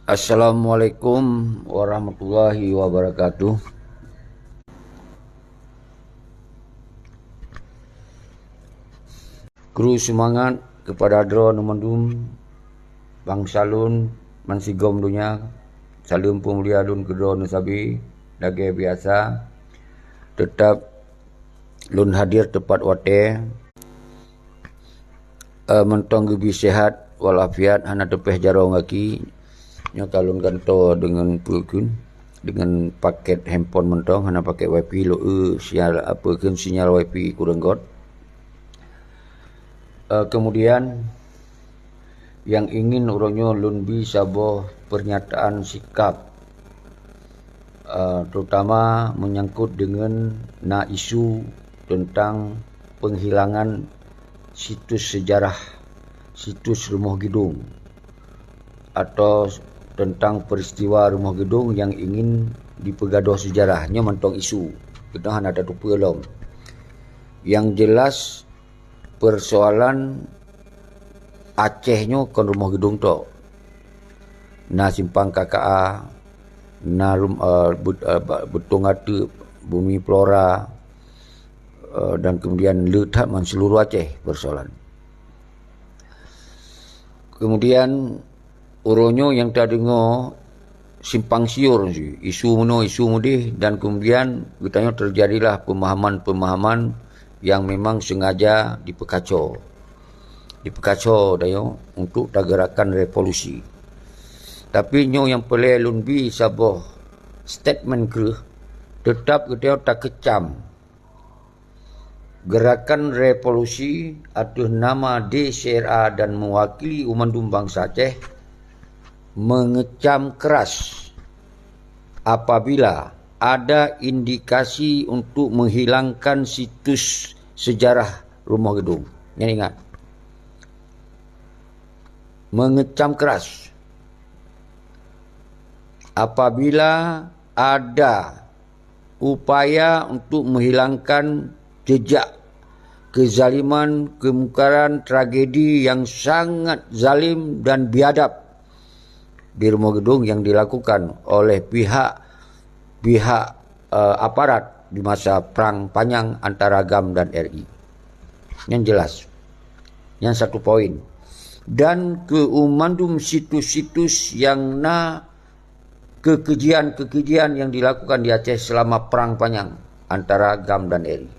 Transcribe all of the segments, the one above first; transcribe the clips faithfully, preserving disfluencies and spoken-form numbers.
Assalamualaikum warahmatullahi wabarakatuh. Kru seumangat keupada droeneuh mandum, bansa lôn bansigom donya. Saleuem peumulia lôn keu droeneuh sabe. Lagée biasa, teutab lôn hadir teupat watée. Eh, mantong geubri sehat walafiat, hana teupéh jaroe gaki. Nyoe ka lôn gantoe deungon peue kheun, deungon paket handphone mantong, hana paket wifi, lo, eh, sinyal, apa kheun, sinyal wifi kurang got. Eh, kemudian, nyang ingin uroe nyoe lôn bi saboh pernyataan sikap, eh, terutama menyangkut dengan na isu tentang penghilangan situs sejarah, situs Rumoh Gidong, atau tentang peristiwa Rumoh Gidong yang ingin dipeugadôh sejarah. Nyoe mantong isu. Kita hana tateupeue lom. Yang jelas, persoalan Aceh nyoe kon Rumoh Gidong tok. Na Simpang K K A, na rum-, eh, bet-, eh, ba-, Beutong Ateuk, Bumi Flora, eh, dan kemudian le that man seluruh Aceh persoalan. Kemudian, uroe nyoe nyang tadeungoe simpang siur, isu meunoe, isu meudeh, dan kemudian geutanyoe terjadilah pemahaman-pemahaman yang memang sengaja dipeukaco. Dipeukaco tanyoe untuk tagerakan revolusi. Tapi nyoe nyang peureulée lôn bi saboh statement kreueh, teutap geutanyoe takeucam. Gerakan revolusi ateueh nama D C R A dan mewakili u mandum bansa Aceh mengecam keras apabila ada indikasi untuk menghilangkan situs sejarah Rumoh Gidong. Nyan ingat, mengecam keras apabila ada upaya untuk menghilangkan jejak kezaliman, kemungkaran, tragedi yang sangat zalim dan biadab di Rumoh Gidong yang dilakukan oleh pihak-pihak, eh, aparat di masa Perang Panyang antara GAM dan R I. Nyan jelas. Nyan satu poin. Dan keu mandum situs-situs yang na kekejian-kekejian yang dilakukan di Aceh selama Perang Panyang antara GAM dan R I.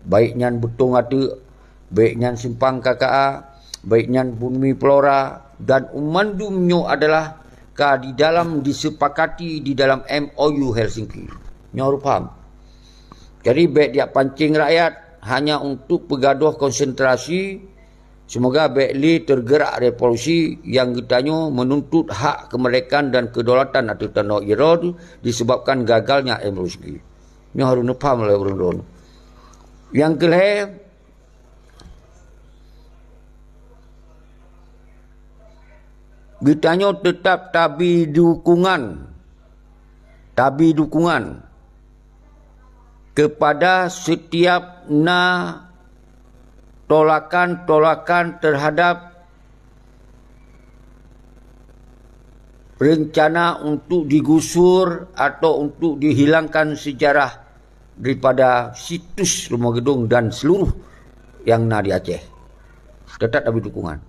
Baik nyan Beutong Ateuk, baik nyan Simpang K K A, baik nyan Bumi Flora, dan mandum nyoe adalah ka di dalam disepakati di dalam M O U Helsinki. Nyoe harôh paham. Jadi, bék diak pancing rakyat hanya untuk peugadôh konsentrasi. Seumoga bék lé teugerak revolusi nyang geutanyoe meununtut hak keumeurdekaan dan keudaulatan ateueh tanoh Iroe disebabkan gagalnya M O U Helsinki. Nyoe harôh neupaham lé ureuëng droeneuh. Nyang keulhée, geutanyoe teutap tabi dukungan, tabi dukungan kepada setiap na tolakan-tolakan terhadap rencana untuk digusur atau untuk dihilangkan sejarah daripada situs Rumoh Gidong dan seluruh yang na di Aceh. Teutap tabi dukungan.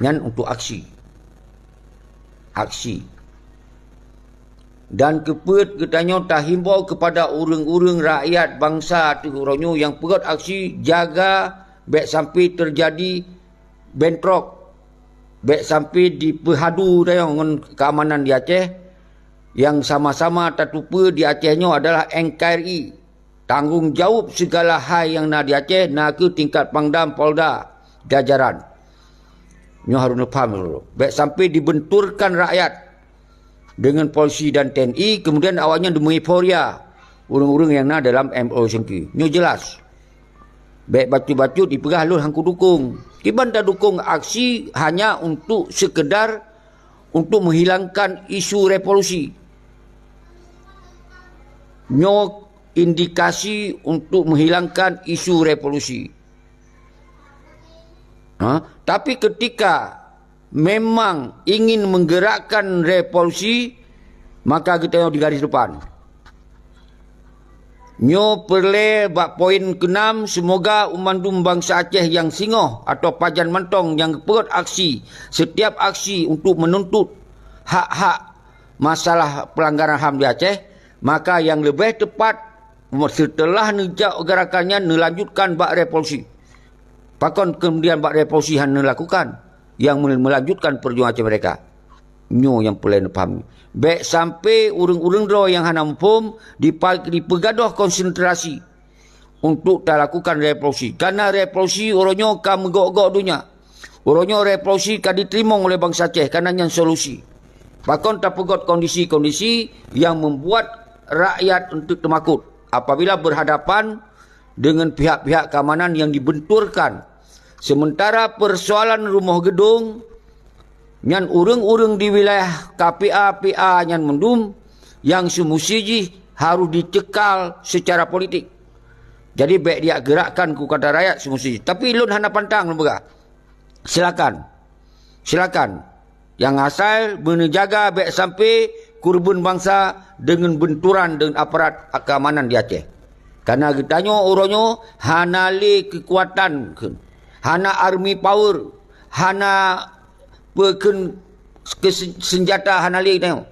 Nyan untuk aksi. Aksi. Dan keupeuet geutanyoe tahimbau kepada ureuëng-ureuëng rakyat bansa ateueh uroe nyoe nyang peugét aksi, jaga bék sampai teujadi bentrok, bék sampai dipeuhadu tanyoe ngon keamanan di Aceh. Nyang sama-sama tateupeue di Aceh nyoe adalah N K R I. Tanggong jaweueb sigala hai nyang na di Aceh nakeuh tingkat Pangdam, Polda, jajaran. Nyoe harôh neupaham dulu. Bék sampai dibenturkan rakyat dengan polisi dan T N I, kemudian awaknyan meueuforia ureuëng-ureuëng nyang na dalam M O U Helsinki. Nyoe jelas. Bék bacut-bacut dipeugah lôn han kudukung. Kiban tadukung aksi hanya untuk sekedar untuk menghilangkan isu revolusi. Nyoe indikasi untuk menghilangkan isu revolusi. Ha? Tapi ketika memang ingin menggerakkan revolusi, maka geutanyoe di garis depan. Nyoe peureulée bak poin keenam, semoga u mandum bansa Aceh nyang singoh atau pajan mantong nyang geupeugét aksi, setiap aksi untuk menuntut hak-hak masalah pelanggaran HAM di Aceh, maka nyang leubeh teupat, seuteulah neujak gerakan nyan, neulanjutkan bak revolusi. Pakon kemudian bak revolusi hana neulakukan, nyang me-, melanjutkan perjuangan Aceh Merdeka? Nyoe nyang peureulée neupaham. Bék sampai ureuëng-ureuëng droe nyang hana muphom dipa-, dipeugadôh konsentrasi untuk talakukan revolusi. Karena revolusi uroe nyoe ka meugok-gok donya. Uroe nyoe revolusi ka diteurimong oleh bansa Aceh, karena nyan solusi. Pakon tapeugét kondisi-kondisi nyang membuat rakyat untuk teumakot apabila berhadapan dengan pihak-pihak keamanan yang dibenturkan. Sementara persoalan rumoh gedong nyan, ureuëng-ureuëng di wilayah K P A P A nyan mandum nyang seumusi jih harus dicekal secara politik. Jadi bék digerakkan keu kata rakyat seumusi jih. Tapi lôn hana pantang lôn peugah. Silakan. Silakan. Nyang asai meuneujaga bék sampai keureubeuen bansa deungon beunturan deungon aparat keamanan di Aceh. Karena geutanyoe uroe nyoe hana lé keukuatan kheun, hana army power, hana peue kheun keusen-, senjata hana lé geutanyoe.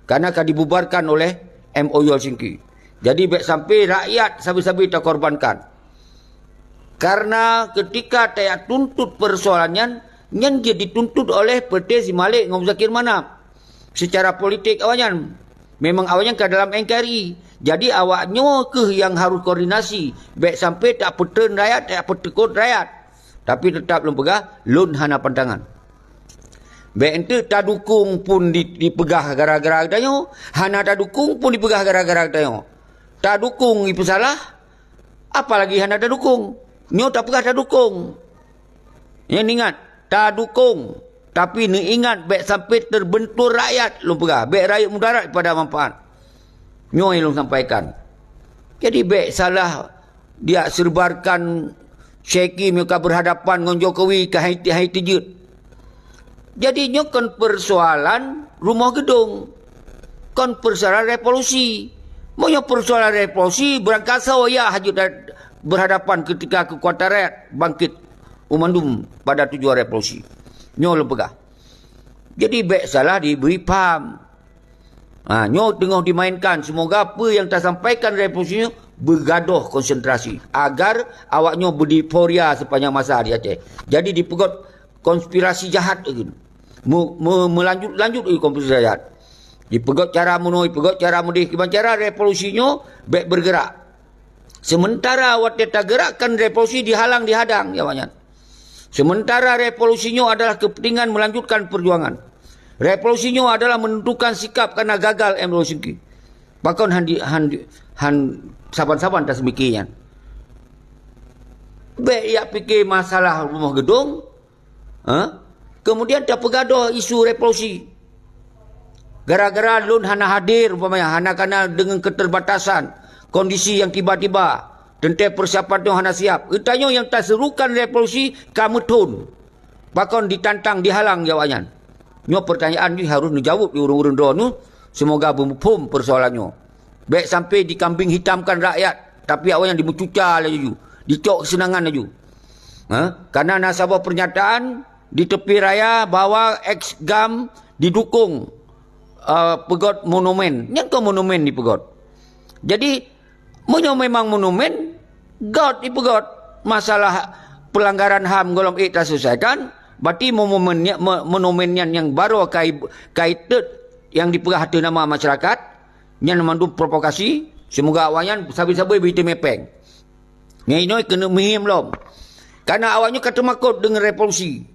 Karena ka dibubarkan oleh M O U Helsinki. Jadi bék sampai rakyat sabe-sabe takorbankan. Karena ketika tajak tuntut persoalan nyan, nyan jeuet dituntut oleh Peureté Si Malik ngon Muzakir Manaf. Secara politik awaknyan, memang awaknyan ka dalam N K R I. Jadi awaknyoe kheueh nyang harus koordinasi, bék sampai tapeutreun rakyat, tapeuteukot rakyat. Tapi teutap lôn peugah, lôn hana pantangan. Bék enteuk tadukong pun di-, dipeugah gara-gara geutanyoe, hana tadukong pun dipeugah gara-gara geutanyoe. Tadukong ipeusalah, apalagi hana tadukong. Nyoe tapeugah tadukong. Nyan ingat, tadukong. Tapi neuingat bék sampai teubentur rakyat, lôn peugah. Bék rayeuk mudarat pada manfaat. Nyoe nyang lôn sampaikan. Jadi bék salah diak seubarkan Syekh Kim nyang ka berhadapan ngon Jokowi ka hai, hai teujeuet. Jadi nyoe kon persoalan rumoh gedong. Kon persoalan revolusi. Meunyoe persoalan revolusi, beurangkasoe ya hajat berhadapan ketika keukuatan rakyat bangkit u mandum pada tujuan revolusi. Nyoe lôn peugah. Jadi bék salah diberi paham. Ha, nyoe teungoh dimainkan. Semoga peue nyang tasampaikan revolusi nyoe beugadôh konsentrasi agar awaknyoe beudiforia sepanjang masa di Aceh. Jadi dipeugét konspirasi jahat lagée nyoe. Me-, me-, meulanjut-lanjut lagée konspirasi jahat. Dipeugét cara meunoe, dipeugét cara meudeh, kiban cara revolusi nyoe bék bergerak. Sementara watée tagerakkan revolusi dihalang dihadang ya awaknyan. Sementara revolusi nyoe adalah kepentingan melanjutkan perjuangan. Revolusi nyoe adalah menentukan sikap karena gagal M Rosinki. Pakon han di-, han di-, han saban-saban taseumiké nyan. Bék yak pike masalah rumoh gedong, ha? Kemudian tapeugadôh isu revolusi. Gara-gara lôn hana hadir, umpamanya, hana kana deungon keterbatasan, kondisi nyang tiba-tiba, teuntée persiapan nyoe hana siap. Geutanyoe nyang taserukan revolusi ka meuthon. Pakon ditantang, dihalang di awaknyan? Nyoe peurtanyaan jih harôh neujaweueb di ureuëng-ureuëng droeneueh, semoga beumuphom peursoalan nyoe. Bék sampai dikambing hitamkan rakyat, tapi awaknyan dimeucuca laju, dicok keuseunangan laju. Ha? Karena na saboh peurnyataan di tepi raya bahwa eks GAM didukung, eh, peugét monumen. Nyan kon monumen dipeugét. Jadi, meunyoe memang monumen, gét dipeugét. Masalah pelanggaran HAM gohlom ék taselesaikan, berarti monumen nya-, mo-, monumen nyan nyang barô kai, kai teut nyang dipeugah ateueh nama masyarakat, nyan mandum provokasi, semoga awaknyan sabe-sabe beuteumé péng. Nyan inoe keuneuk muhim lom. Karena awaknyoe ka teumakot deungon revolusi.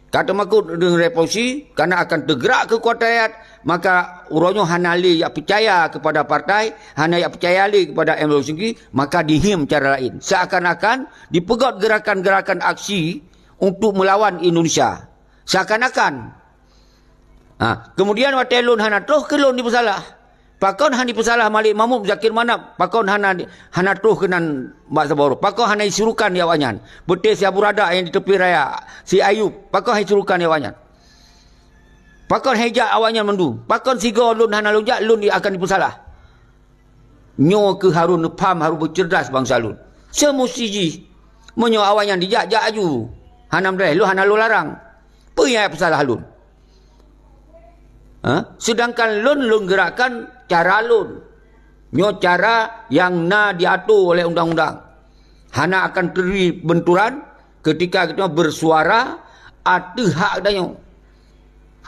Ka teumakot deungon revolusi, karena akan teugerak keukuatan rakyat, maka uroe nyoe hana lé yak peucaya kepada partai, hana yak peucaya lé kepada M Rosinki, maka dihiem cara laén. Seakan-akan dipeugét gerakan-gerakan aksi untuk melawan Indonesia. Seakan-akan. Ha, kemudian watée lôn hana troh keu lôn dipeusalah. Pakon hana dipeusalah Malik Mahmud, Zakir Manaf? Pakon hana, hana troh keunan bak saboh uroe? Pakon hana isurukan di awaknyan? Peureté si Abu Rada nyang di tepi raya, si Ayub, pakon hana isurukan di awaknyan? Pakon han jak awaknyan mandum? Pakon sigoe lôn hana lôn jak, lôn akan jipeusalah? Nyoe keuh harôh neupham, harôh beuceurdas bansa lôn. Seumusti jih, meunyoe awaknyan jijak, jak aju. Hana meudeh, lôn hana lôn larang. Peue nyang peusalah lôn? Ha? Seudangkan lôn, lôn geurakkan cara lôn. Nyoe cara nyang na diatur oleh undang-undang. Hana akan teujadi benturan, keutika geutanyoe beusuara ateueh hak geutanyoe.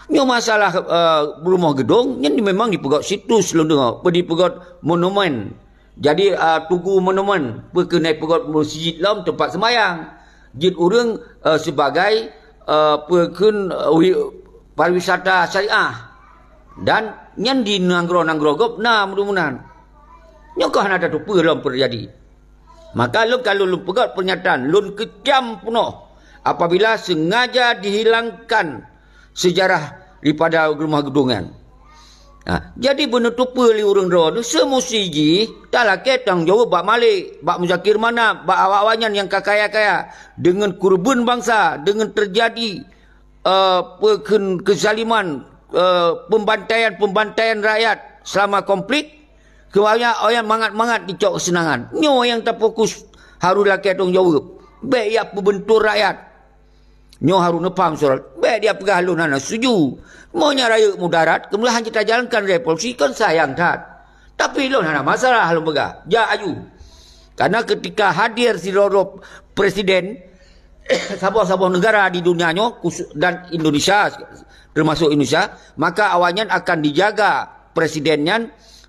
Nyoe masalah, eh, rumoh geudong, nyan memang dipeugöt situs lôn deungoe, peu dipeugöt monumen. Jadi, eh, tugu monumen, peu keuneuk peugöt meuseujid lom teumpat seumayang. Jeuet ureuëng, eh, sibagai, eh, peu kheun, eh, wi-, pariwisata syariah. Dan nyan di nanggroe-nanggroe gob na meudumunan. Nyoe ka hana tateupeue lom peue teujadi. Maka lôn ka lôn peugöt peurnyataan, lôn keucam peunoh apabila sengaja dihilangkan sejarah daripada rumoh geudong nyan. Ha, jadi beuneuteupeu lé ureuëng droe nyoe seumusti jih talakée tanggong jaweueb bak Malik, bak Muzakir Manaf, bak awak-awak nyan nyang ka kaya-kaya, deungon keureubeuen bansa, deungon teujadi, eh, peu kheun keuzaliman, eh, pembantaian-pembantaian rakyat selama konflik, keubaya awaknyan mangat-mangat jicok keuseunangan. Nyoe nyang tafokus harôh lakée tanggong jaweueb. Bék jak peubeuntor rakyat. Nyoe harôh neupham syedara. Bék jak peugah lôn hana setuju. Meunyoe rayeuk mudarat, keumudian hana tajalankan revolusi, kon sayang that. Tapi lôn hana masalah lôn peugah. Jak aju. Karena keutika hadir sidroe-droe presiden, saboh-saboh negara di dunia nyoe, khusus dan Indonesia, termasuk Indonesia, maka awaknyan akan dijaga presiden nyan,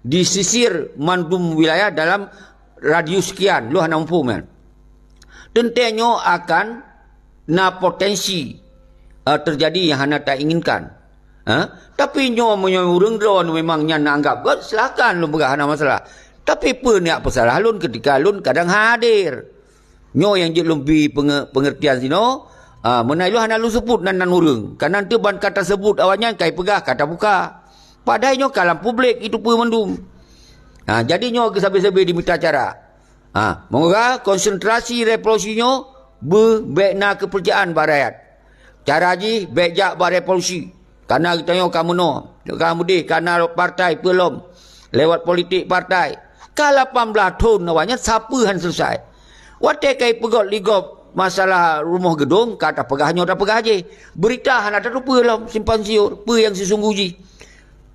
disisir mandum wilayah dalam radius sekian, lôn hana muphom nyan. Teuntée nyoe akan na potensi, eh, teujadi nyang hana tainginkan. Eh? Tapi nyoe meunyoe ureuëng droe memang nyan na anggap gét, silakan lôn peugah hana masalah. Tapi peue nyang peusalah lôn keutika lôn kadang hadir. Nyoe nyang jeuet lôn bi penge-, pengertian sinoe, ah, meunan lôn hana lôn seubut nan-nan ureuëng. Ka nan teuh ban ka taseubut awaknyan ka ipeugah ka tabuka. Padahai nyoe ka lam publik jiteupeue mandum. Ha, jadi nyoe keuh sabe-sabe dimita cara. Ha, meuga konsentrasi revolusi nyoe beu bék na keupeurcayaan bak rakyat. Cara jih bék jak bak revolusi. Kana geutanyoe ka meunoe, ka meudeh, kana partai peue lom, lewat politik partai. Ka lapan blaih thon awaknyan sapeue han selesai. Watée ka ipeugöt lé gob masalah rumoh geudong, ka tapeugah nyoe tapeugah jih. Beurita hana tateupeue lom simpang siur, peue nyang sisunggoh jih.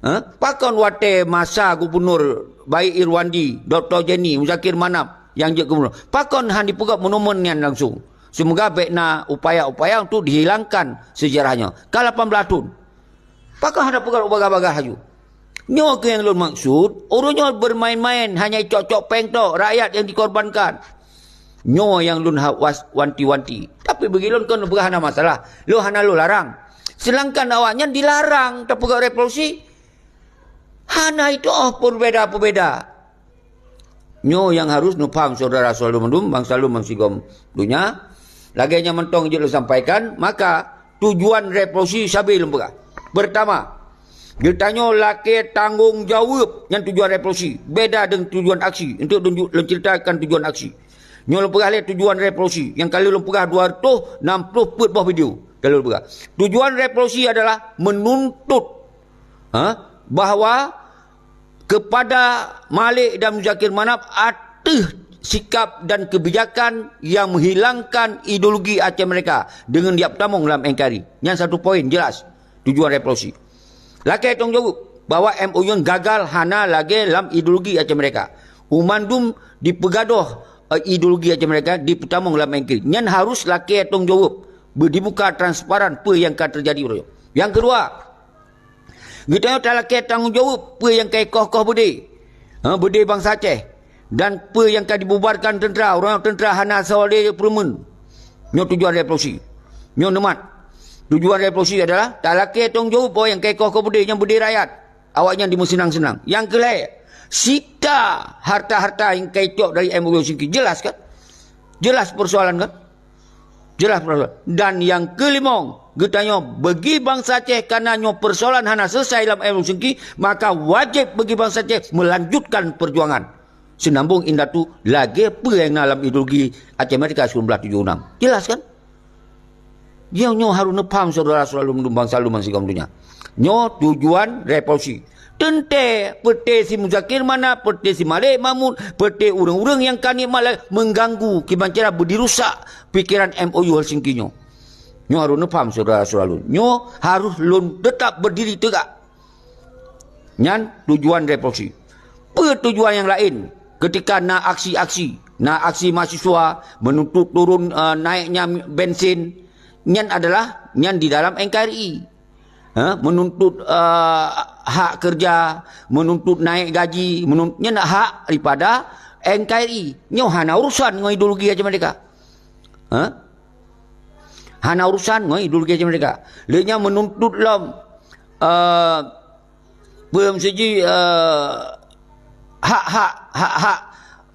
Ha? Pakon watée masa gubunur baik Irwandi, Doktor Jenny, Muzakir Manaf nyang jeuet gubunur, pakon han dipeugöt monumen nyan langsung? Seumoga bék na upaya-upaya untuk dihilangkan sejarah nyoe. Ka lapan blaih thon. Pakon hana peugah bagah-bagah laju? Nyoe keuh nyang lôn maksud, ureuëng nyoe beumaén-maén, hanya cok-cok péng tok, rakyat nyang dikorbankan. Nyoe nyang lôn ha-, was-, wanti-wanti. Tapi bagi lôn kon peugah hana masalah. Lôn hana lôn larang. Sedangkan awaknyan dilarang tapeugah revolusi. Hana itu oh peubeda-peubeda. Nyoe nyang harôh neupham syedara-syedara lôn mandum, bansa lôn bansigom donya. Lagée nyang mantong jeuet lôn sampaikan, maka tujuan revolusi sabe lôn peugah. Pertama, geutanyoe lakée tanggong jaweueb nyan tujuan revolusi. Beda deungon tujuan aksi. Untuk lôn, lôn ceritakan tujuan aksi. Nyoe lôn peugah lé tujuan revolusi. Nyang ka lheueh lôn peugah dua ratus enam puluh peuet boh video. Ka lheueh lôn peugah. Tujuan revolusi adalah menuntut, ha, bahwa kepada Malik dan Muzakir Manaf ateueh sikap dan kebijakan yang menghilangkan ideologi Aceh Merdeka dengan dia bertamong dalam N K R I. Nyan satu poin jelas tujuan revolusi. Lakée tanggong jaweueb bahwa M O U gagal hana lagée lam ideologi Aceh Merdeka. Umandum dipeugadoh, eh, ideologi Aceh Merdeka dipeutamong dalam N K R I. Nyan harôh lakée tanggong jaweueb, beu dibuka transparan peue nyang ka teujadi uroe nyoe. Nyang keudua, geutanyoe talakée tanggong jaweueb peue nyang ka ikoh-koh beudé. Ha, beudé bansa Aceh. Dan peue nyang ka dibubarkan teuntra, uroe nyoe teuntra hana soe lé peureumeun. Nyoe tujuan revolusi. Nyoe neumat. Tujuan revolusi adalah talakée tanggong jaweueb peue nyang ka ikoh-koh beudé, nyang beudé rakyat. Awaknyan dimeuseunang-seunang. Nyang keulhée, sita harta-harta nyang ka icok dari M O U Helsinki. Jelas kan? Jelas persoalan kan? Jelas persoalan. Dan nyang keulimong, geutanyoe bagi bansa Aceh, karena nyoe persoalan hana selesai lam M O U Helsinki, maka wajéb bagi bansa Aceh melanjutkan perjuangan. Seunambong indatu lagée peue nyang na lam ideologi Aceh Merdeka seribu sembilan ratus tujuh puluh enam. Jelas kan? Nyang nyoe harôh neupham syedara-syedara lôn bansa lôn bansigom donya. Nyoe tujuan revolusi. Teuntée peuté si Muzakir Manaf, peuté si Malik Mahmud, peuté ureuëng-ureuëng nyang ka nikmat lagée mengganggu kiban cara beudirusak pikiran M O U Helsinki nyoe. Nyoe harôh neupaham syedara-syedara lôn. Nyoe harôh lôn teutap beudiri teugak. Nyan tujuan revolusi. Peue tujuan nyang laén? Ketika na aksi-aksi, na aksi mahasiswa menuntut turun, eh, naiknya bensin, nyan adalah nyan di dalam N K R I. Ha, menuntut, eh, hak kerja, menuntut naik gaji, menuntut, nyan hak daripada N K R I. Nyoe hana urusan ngon ideologi Aceh Merdeka. Ha? Hana urusan ngon ideologi Aceh Merdeka. Lé nyan menuntut lom, eh, peue meuseujih, eh, hak-hak, hak-hak,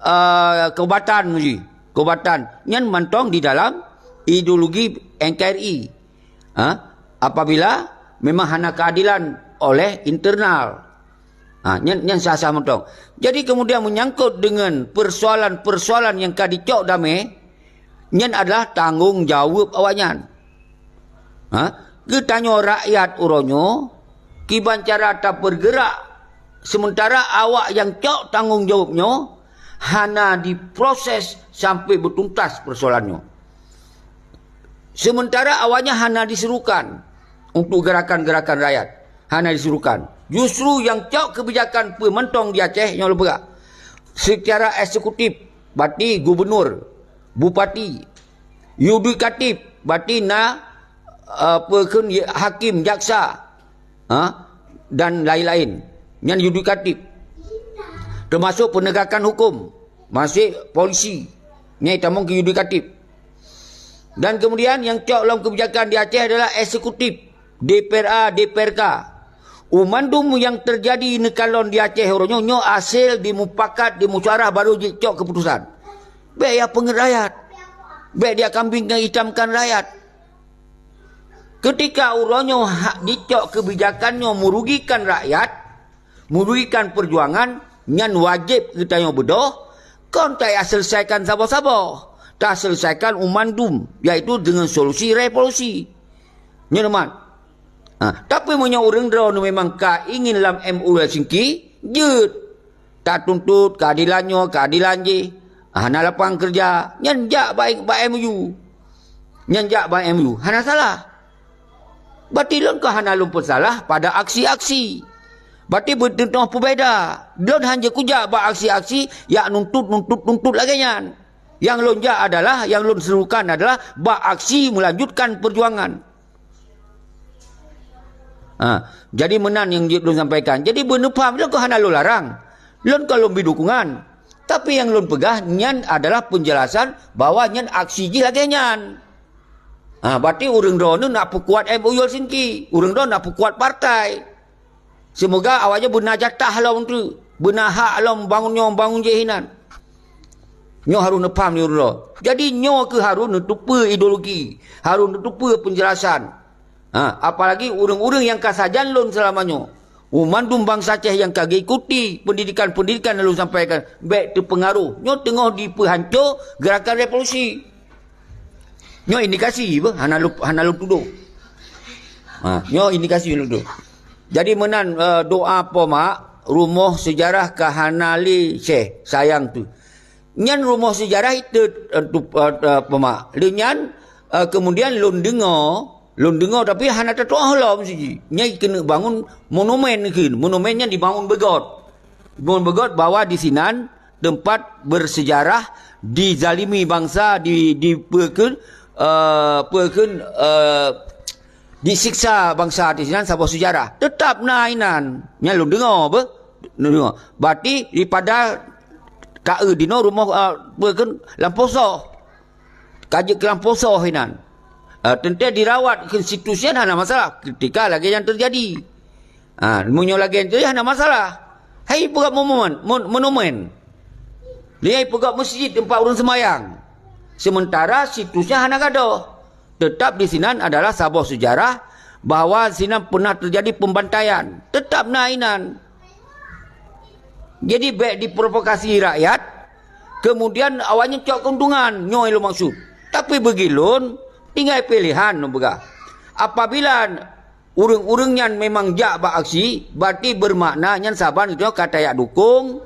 eh, keubatan meuseujih. Keubatan. Nyan mantong di dalam ideologi N K R I. Ha? Apabila memang hana keadilan oleh internal. Ha, nyan, nyan sah-sah mantong. Jadi kemudian menyangkut dengan persoalan-persoalan nyang ka dicok damé, nyan adalah tanggong jaweueb awaknyan. Ha? Geutanyoe rakyat uroe nyoe, kiban cara tapeurgeurak, sementara awak nyang cok tanggong jaweueb nyoe hana diproses sampai beutuntas persoalan nyoe. Sementara awaknyan hana diserukan untuk gerakan-gerakan rakyat. Hana diserukan. Justru nyang cok keubijakan peue mantong di Aceh nyoe lôn peugah. Secara eksekutif, berarti gubernur, bupati, yudikatif, berarti na, eh, peue kheun, hakim, jaksa, ha, dan lain-lain. Nyan yudikatif. Termasuk penegakan hukum, masih polisi. Nyan tamong keu yudikatif. Dan kemudian nyang cok lom keubijakan di Aceh adalah eksekutif, D P R A, D P R K. Umandum nyang teujadi neukalon di Aceh uroe nyoe, nyoe asai dimupakat, dimusyawarah baru jicok keuputusan. Bék ya peungeut rakyat. Bék dia kambing hitamkan rakyat. Ketika uroe nyoe hak jicok keubijakan nyoe merugikan rakyat, merugikan perjuangan, nyan wajéb geutanyoe beudôh, kon taselesaikan saboh-saboh, taselesaikan umandum, yaitu dengan solusi revolusi. Nyoe teuma. Ha, tapi meunyoe ureuëng droeneuh memang ka ingin lam M O U Helsinki, jeuet. Tatuntut keadilan nyoe, keadilan jih. Hana lapangan kerja, nyan jak bak, bak M O U. Nyan jak bak M O U. Hana salah. Berarti lôn ka hana lôn peusalah pada aksi-aksi. Berarti beuteuntoh peubeda. Lôn hana kujak bak aksi-aksi, jak nuntut, nuntut, nuntut lagée nyan. Nyang lôn jak adalah, nyang lôn serukan adalah bak aksi melanjutkan perjuangan. Ha, jadi meunan nyang jeuet lôn sampaikan. Jadi beuneupaham, lôn kon hana lôn larang. Lôn kon lôn bri dukungan. Tapi nyang lôn peugah nyan adalah penjelasan bahwa nyan aksi jih lagée nyan. Ha, berarti ureuëng droeneuh nak peukuat M O U Helsinki. Ureuëng droeneuh nak peukuat partai. Seumoga awaknyan beuna jatah lom tu, beuna hak lom bangun nyoe, bangun jih inan. Nyoe harôh neupaham lé ureuëng droe. Jadi nyoe keuh harôh neuteupeue ideologi, harôh neuteupeue penjelasan. Ha, apalagi ureuëng-ureuëng nyang ka sajan lôn seulama nyoe. Mandum bansa Aceh nyang ka geuikuti pendidikan-pendidikan nyang lôn sampaikan, bék teupeungaruh. Nyoe teungoh dipeuhanco gerakan revolusi. Nyoe indikasi beuh, hana lôn, hana lôn tudoh. Ha, nyoe indikasi lôn tudoh. Jadi meunan, eh, doa Po Mak, rumoh seujarah ka hana lé Syeh, sayang tu. Nyan rumoh seujarah itu, eh, tu, eh, eh, Po Mak. Lé nyan, eh, kemudian lôn deungoe, lôn deungoe tapi hana tatuoh lom siji. Nyai keuneuk bangun monumen kheun. Monumen nyan dibangun beugot. Dibangun beugot bahwa di sinan teumpat beusejarah, dizalimi bansa, di, di peue kheun, eh, peue kheun, eh, disiksa bansa di sinan saboh seujarah. Teutap na inan. Nyan lôn deungoe beuh. Lôn deungoe. Berarti daripada ka eu dinoe rumoh, eh, peue kheun lampôh soh. Ka jeuet keu lampôh soh inan. Eh, teuntée dirawat keu situs nyan hana masalah ketika lagée nyan teujadi. Ha, meunyoe lagée nyan teujadi hana masalah. Hai peugah monumen, mon-, monumen. Lé hai peugah meuseujid teumpat ureuëng seumayang. Sementara situs nyan hana gadôh. Teutap di sinan adalah saboh seujarah bahwa sinan peunah teujadi pembantaian. Teutap na inan. Jadi bék diprovokasi rakyat, kemudian awaknyan cok keuntungan, nyoe lôn maksud. Tapi bagi lôn, tinggai pilihan lôn peugah. Apabila Ureuëng-ureuëng nyan memang jak bak aksi, berarti bermakna nyan saban geutanyoe ka tajak dukong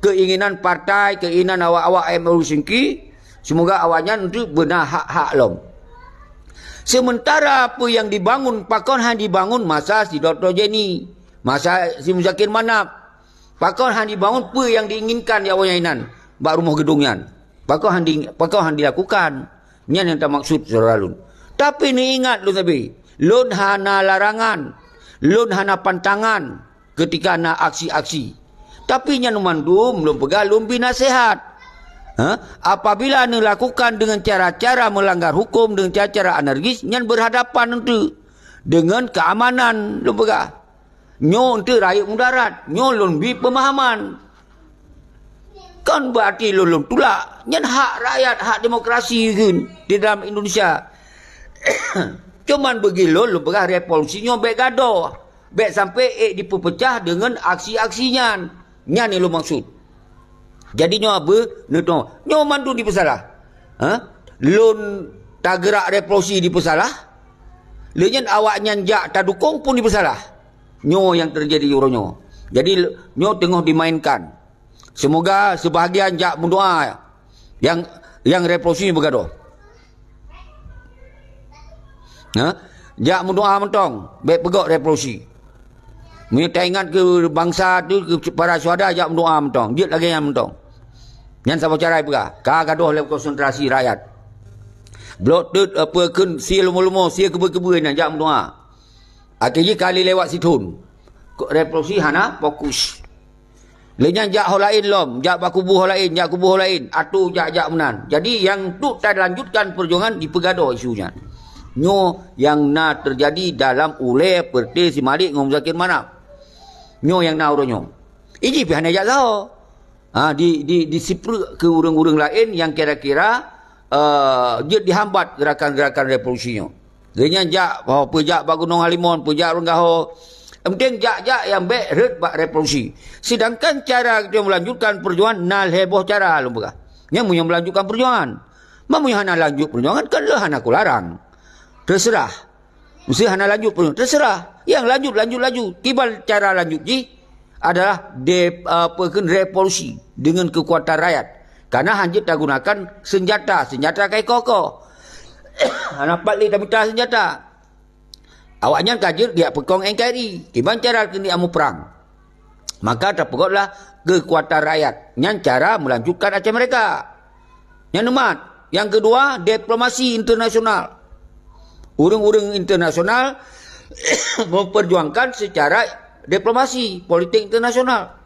keinginan partai, keinginan awak-awak M R U Singki. Semoga awak nyan tu beuna hak-hak lom. Sementara peue nyang dibangun, pakon han dibangun masa si Doktor Jenny, masa si Muzakir Manaf, pakon han dibangun peue nyang diinginkan di awak nyan inan bak rumoh geudong nyan. Pakon han di-, pakon han dilakukan. Nyan nyang tamaksud syedara lôn. Tapi neuingat lôn sabe, lôn hana larangan, lôn hana pantangan ketika na aksi-aksi. Tapi nyan mandum lôn peugah lôn bri naseuhat. Ha? Apabila neulakukan deungon cara-cara meulanggar huköm, deungon cara-cara anarkis, nyan berhadapan eunteuk deungon keamanan lôn peugah. Nyoe eunteuk rayeuk mudarat, nyoe lôn bri peumahaman. Kon berarti lôn, lôn tulak. Nyan hak rakyat, hak demokrasi kheun di dalam Indonesia. Cuman bagi lôn, lôn peugah revolusi nyoe bék gadôh. Bék sampai ék dipeupecah deungon aksi-aksi nyan. Nyan nyang lôn maksud. Jadi nyoe abe neutoe. Nyoe mandum dipeusalah. Ha? Lôn tageurak revolusi dipeusalah. Lheueh nyan awak nyan jak tadukong pun dipeusalah. Nyoe nyang teujadi uroe nyoe. Jadi, nyoe teungoh dimainkan. Semoga sebahagian jak meudoa nyang, nyang revolusi beugadôh. Ha? Jak meudoa mantong, bék peugét revolusi. Meunyoe taingat keu bansa tu, keu para syuhada, jak meudoa mantong. Jeuet lagée nyan mantong. Nyan saboh cara jipeugah. Ka gadôh lé konsentrasi rakyat. Blok teut, apa, kheun sie leumo-leumo, sie keubeu-keubeu nyan, jak meudoa. Akhé jih ka lé lewat sithon. Kok revolusi hana fokus. Lheueh nyan jak ho laén lom, jak bak kubu ho laén, jak kubu ho laén, atô jak-jak meunan. Jadi, nyang untuk talanjutkan peujuangan jipeugadôh isu nyan. Nyoe nyang na teujadi dalam ulée Peureté Si Malik ngon Muzakir Manaf. Nyoe nyang na uroe nyoe. Iji pih hana jak saho. Ha, di, di, disipreuk keu ureuëng-ureuëng laén nyang kira-kira, eh, jeuet dihambat gerakan-gerakan revolusi nyoe. Geuhnyan jak, oh, peujak bak Gunong Halimon, peujak Runggaho. Yang penting jak-jak nyang bék rhot bak revolusi. Sedangkan cara geutanyoe melanjutkan peujuangan na lhée boh cara lôn peugah. Nyan meunyoe melanjutkan peujuangan. Meunyoe hana lanjut peujuangan, kan lôn hana kularang. Teuseurah. Meusé hana lanjut pun teuseurah. Nyang lanjut, lanjut laju. Kiban cara lanjut jih adalah de-, apa kheun, revolusi deungon keukuatan rakyat. Karena hanjeuet tagunakan senjata, senjata ka ikoh-koh. Hana pat lé tamita senjata. Awaknyan ka jeuet geujak peukong N K R I. Kiban cara keuneuk amu perang. Maka tapeugotlah keukuatan rakyat. Nyan cara meulanjutkan Aceh Merdeka. Nyan neumat. Nyang keudua, diplomasi internasional. Ureuëng-ureuëng internasional memperjuangkan secara diplomasi, politik internasional.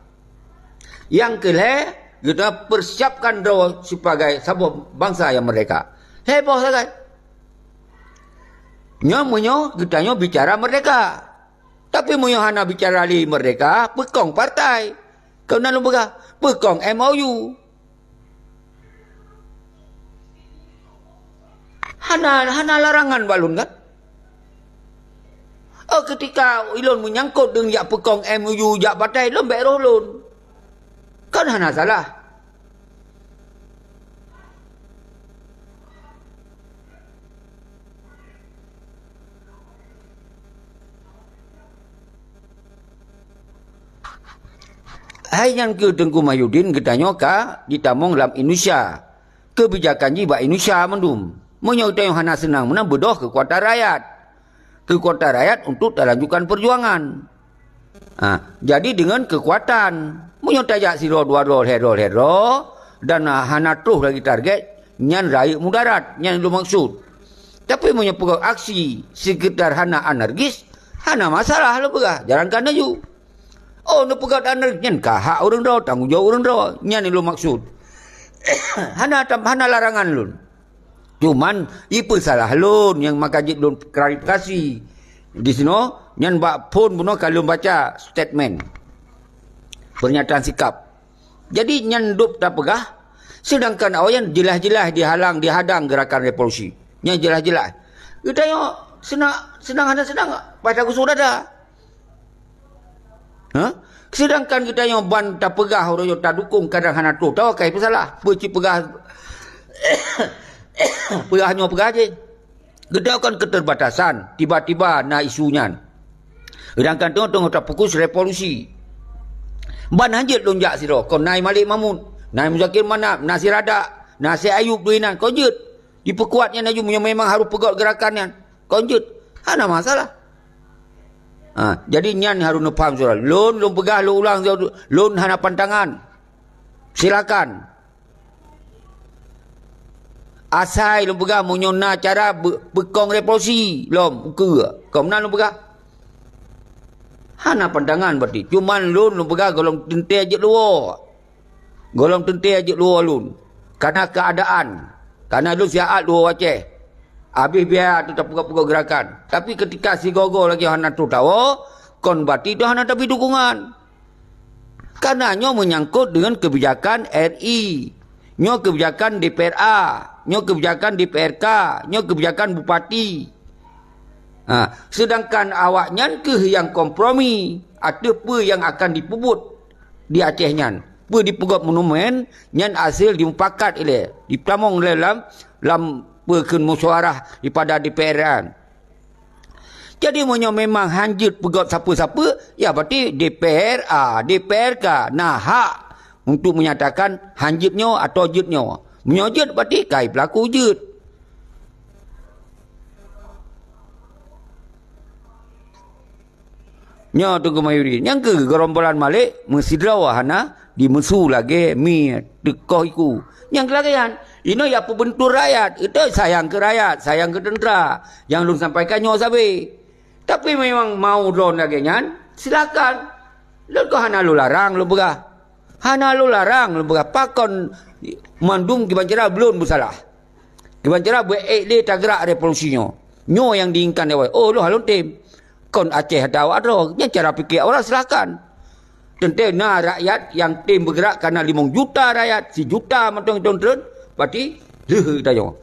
Nyang keulhée, kita persiapkan droe sebagai saboh bansa nyang merdeka. Heboh sagai. Nyoe meunyoe geutanyoe bicara merdeka. Tapi meunyoe hana bicara lé merdeka, peukong partai. Keunan lôn peugah, peukong M O U. Hana, hana larangan bak lôn kan? Oh, ketika ilôn meunyangkot deungon jak peukong M O U jak partai, lôn bék roh lôn. Kan hana salah. Hai nyan keuh Teungku Mahyudin geutanyoe ka jitamong lam Indonesia. Keubijakan jih bak Indonesia mandum. Meunyoe geutanyoe hana seunang meunan, beudôh keukuatan rakyat. Keukuatan rakyat untuk talanjutkan peujuangan. Ha, jadi deungon keukuatan. Meunyoe tajak sidroe dua droe lhée droe lhée droe dan, ah, hana troh lagi target, nyan rayeuk mudarat, nyan lôn maksud. Tapi meunyoe peugah aksi sekedar hana anarkis, hana masalah lôn peugah, jalankan laju. Oh, neupeugah anarkis nyan ka hak ureuëng droe, tanggong jaweueb ureuëng droe, nyan lôn maksud. Hana tam-, hana larangan lôn. Cuman, ipeusalah lôn nyang maka jeuet lôn klarifikasi. Di sinoe, nyan bak phon bunoe ka lôn baca statement. Pernyataan sikap. Jadi, nyan dub tapeugah, sedangkan awaknyan jeulaih-jeulaih dihalang, dihadang gerakan revolusi. Nyan jeulaih-jeulaih. Geutanyoe seunang, seunang hana seunang, pada gusung dada. Ha? Sedangkan geutanyoe ban tapeugah uroe nyoe tadukong kadang hana troh, tawa kai peusalah. Peue cit peugah, peugah nyoe peugah jih. Geutanyoe kan keterbatasan, tiba-tiba na isu nyan. Seudangkan teungoh-teungoh tafokus revolusi. Ban hanjeuet lôn jak sidroe, kon na Malik Mahmud, na Muzakir Manaf, na Siradak, na Syekh Ayub dua inan, kon jeuet. Dipeukuat nyan laju meunyoe memang harôh peugöt geurakan nyan. Kon jeuet. Hana masalah. Ha, jadi nyan harôh neupaham syedara. Lôn, lôn peugah, lôn ulang, lôn hana pantangan. Silakan. Asai lôn peugah meunyoe na cara be-, peukong revolusi lom ukeue. Kon meunan lôn peugah. Hana pantangan berarti. Cuman lôn, lôn peugah gohlom teuntèe jeuet luwoe. Gohlom teuntèe jeuet luwoe lôn. Kana keuadaan. Kana lôn siat luwoe Aceh. Abéh biaya teuh tapeugöt-peugöt geurakan. Tapi keutika sigoe-goe lagèe hana troh tawoe, kon berarti teuh hana tabri dukungan. Karena nyoe menyangkut dengan kebijakan R I. Nyoe kebijakan D P R A, nyoe kebijakan D P R K, nyoe kebijakan bupati. Ha, sedangkan awaknyan keuh nyang kompromi ateueh peue nyang akan jipeubuet di Aceh nyan. Peue jipeugöt monumen, nyan hasil jimupakat ilèe, jipeutamong ilèe lam, lam peue kheun musyawarah daripada D P R nyan. Jadi, meunyoe memang hanjeuet peugöt sapeue-sapeue, ya berarti D P R, ah, D P R ka na hak untuk menyatakan hanjeuet nyoe atau jeuet nyoe. Meunyoe jeuet, berarti kai pelaku jeuet. Nyoe Teungku Mahyudin. Nyang keu gerombolan Malik, meusidroe hana dimeusu lagèe mi teukoh iku. Nyang keulagèe nyan, inoe ya peubeuntu rakyat, itu sayang keu rakyat, sayang keu teuntara. Nyang lôn sampaikan nyoe sabe. Tapi memang mau droe lagèe nyan, silakan. Lôn kok hana lôn larang lôn peugah. Hana lôn larang lôn peugah. Pakon mandum kiban cara ulôn beusalah. Kiban cara beu ék lé tagrak revolusi nyoe. Nyoe nyang diinginkan lé awai. Oh, lôn hana lôn tem. Kon Aceh ata awak droe. Nyan cara pikir awak, silakan. Teuntèe na rakyat nyang tem beugerak, kana limong juta rakyat, sijuta mantong itong treun, berarti lheueh tanyoe.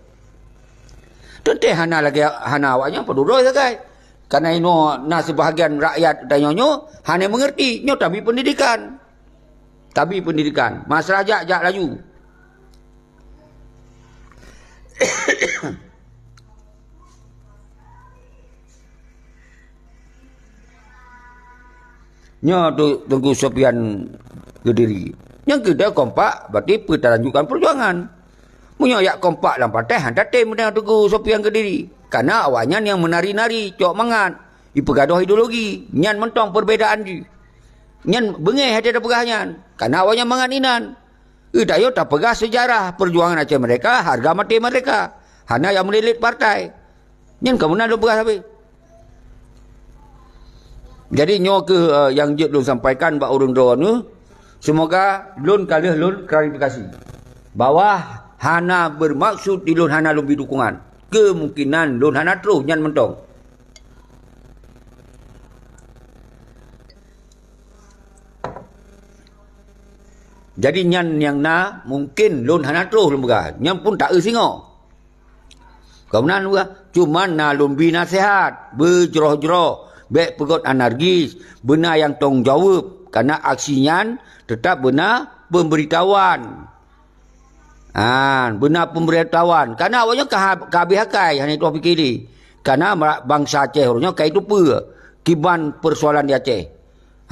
Teuntèe hana lagèe, hana awak nyan padum droe sagai. Karena inoe na sibahagian rakyat tanyoe nyoe hana mengerti, nyoe tabri pendidikan. Tabri pendidikan. Masalah jak, jak laju. Nyoe tu Teungku Sofyan Kediri. Nyang keu kompak, berarti peulanjutkan perjuangan. Meunyoe jak kompak lam partai, han tatem meunan Teungku Sofyan Kediri. Karena awaknyan nyang meunari-nari, cok mangat, jipeugadôh ideologi. Nyan mantong perbedaan jih. Nyan beungéh até tapeugah nyan. Karena awaknyan mangat inan. Geutanyoe tapeugah sejarah perjuangan Aceh Merdeka, harga mati merdeka. Hana nyang meulilit partai. Nyan ka meunan lôn peugah sabe. Jadi nyoe keuh, eh, nyang jeuet lôn sampaikan bak ureuëng droeneuh. Semoga lôn ka lheueh lôn klarifikasi bahwa hana bermaksud di lôn hana lôn bri dukungan. Kemungkinan lôn hana troh nyan mantong. Jadi nyan nyang na, mungken lôn hana troh lôn peugah. Nyan pun taeu singoh. Ka meunan lôn peugah, cuman na lôn bri naseuhat, beujroh-jroh, bék peugöt anarkis, beuna nyang tanggung jaweueb, karena aksi nyan teutap beuna pemberitahuan. Ah, beuna pemberitahuan. Karena awaknyan ka ha-, ka habéh akai, hana jituah pike lé. Karena ma-, bansa Aceh uroe nyoe ka jiteupeue kiban persoalan di Aceh.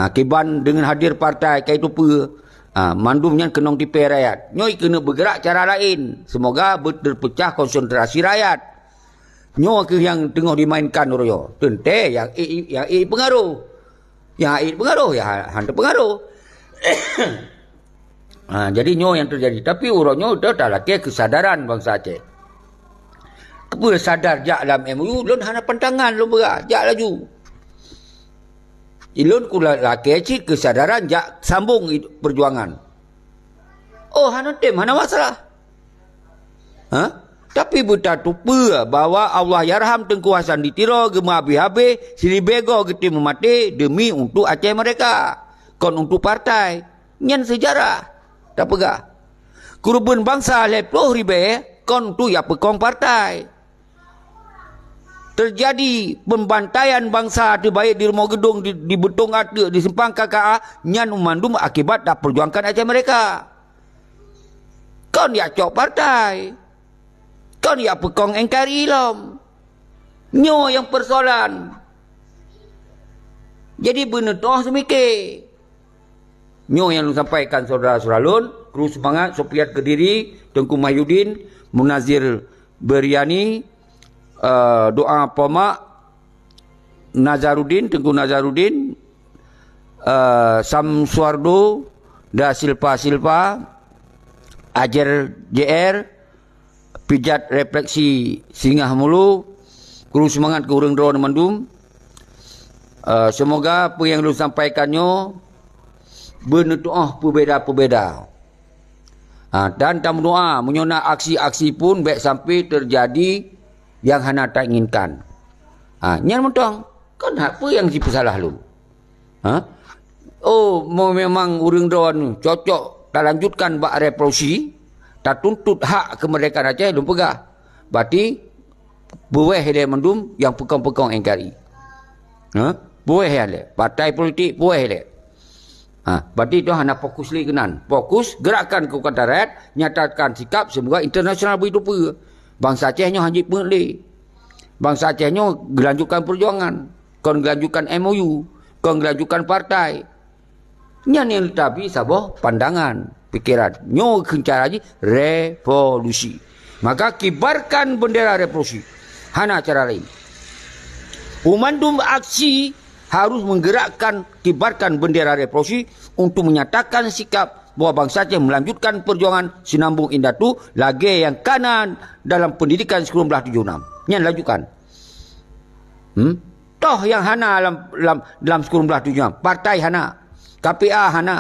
Ha, kiban deungon hadir partai ka jiteupeue. Ha, mandum nyan keunong tipée rakyat. Nyoe keuneuk beugerak cara laén. Semoga beuteupeucah konsentrasi rakyat. Nyoe keuh nyang teungoh dimainkan uroe nyoe. Teuntée nyang ék, nyang ék peungaroh. Nyang ék peungaroh, ya han teupeungaroh. Ha, jadi nyoe nyang teujadi. Tapi uroe nyoe teu talakée keusadaran bansa Aceh. Keupeue sadar jak lam M O U, lôn hana pantangan, lôn peugah, jak laju. Ilôn kula lakée cit keusadaran jak sambong i-, peujuangan. Oh, hana tem, hana masalah. Ha? Tapi beutateupeue bahwa Allahyarham Teungku Hasan di Tiro geumeuhabéh-habéh, siribée goe geutem meumaté demi untuk Aceh Merdeka, kon untuk partai. Nyan seujarah. Tapeugah. Keureubeuen bansa lhée ploh ribée kon untuk jak peukong partai. Teujadi peumbantaian bansa teubaék di Rumoh Geudong, di, di Beutong Ateuk, di Simpang K K A, nyan mandum akibat tapeujuangkan Aceh Merdeka. Kon jak cok partai. Kon jak peukong N K R I lom. Nyoe nyang peusoalan. Jadi beuneutoh seumike. Nyoe nyang lôn sampaikan syedara-syedara lôn, kru seumangat Sofiat Kediri, Teungku Mahyudin, Munazir Beriani, eh, Doa Pomak, Nazarudin, Teungku Nazarudin, eh, Sam Suardo, Da Silva Silva, Ajer J R, Pijat Refleksi Singgah Mulu, kru seumangat keu ureuëng droe mandum. Eh, seumoga peue nyang lôn sampaikan nyoe beuneutoh peubeda-peubeda. Ha, dan tameudoa, meunyoe na aksi-aksi pun bék sampai teujadi nyang hana tainginkan. Ha, nyan mantong, kon hak peue nyang jipeusalah lôn? Ha? Oh, meu-, memang ureuëng droe nyoe cocok talanjutkan bak revolusi, tatuntut hak keumeurdekaan Aceh, lôn peugah. Berarti, puwéh lé mandum nyang peukong-peukong N K R I. Ha? Puwéh lé. Partai politik puwéh lé. Ha, berarti tu hana fokus lé keunan. Fokus gerakkan keukuatan rakyat, nyatakan sikap seumoga internasional beuteupeue. Bansa Aceh nyoe hana jipeuet lé. Bansa Aceh nyoe geulanjutkan peujuangan, kon geulanjutkan M O U, kon geulanjutkan partai. Nyan nyang tabi saboh pandangan, pikeran. Nyoe kheun cara jih revolusi. Maka kibarkan bendera revolusi. Hana cara lain. Peumandum aksi harus menggerakkan, kibarkan bendera revolusi untuk menyatakan sikap bahwa bansa Aceh melanjutkan perjuangan sinambung indatu lagée nyang kana dalam pendidikan sikureueng blaih tujoh nam. Nyan lanjutkan. Hmm? Toh nyang hana lam, lam, lam sikureueng blaih tujoh nam. Partai hana. K P A hana.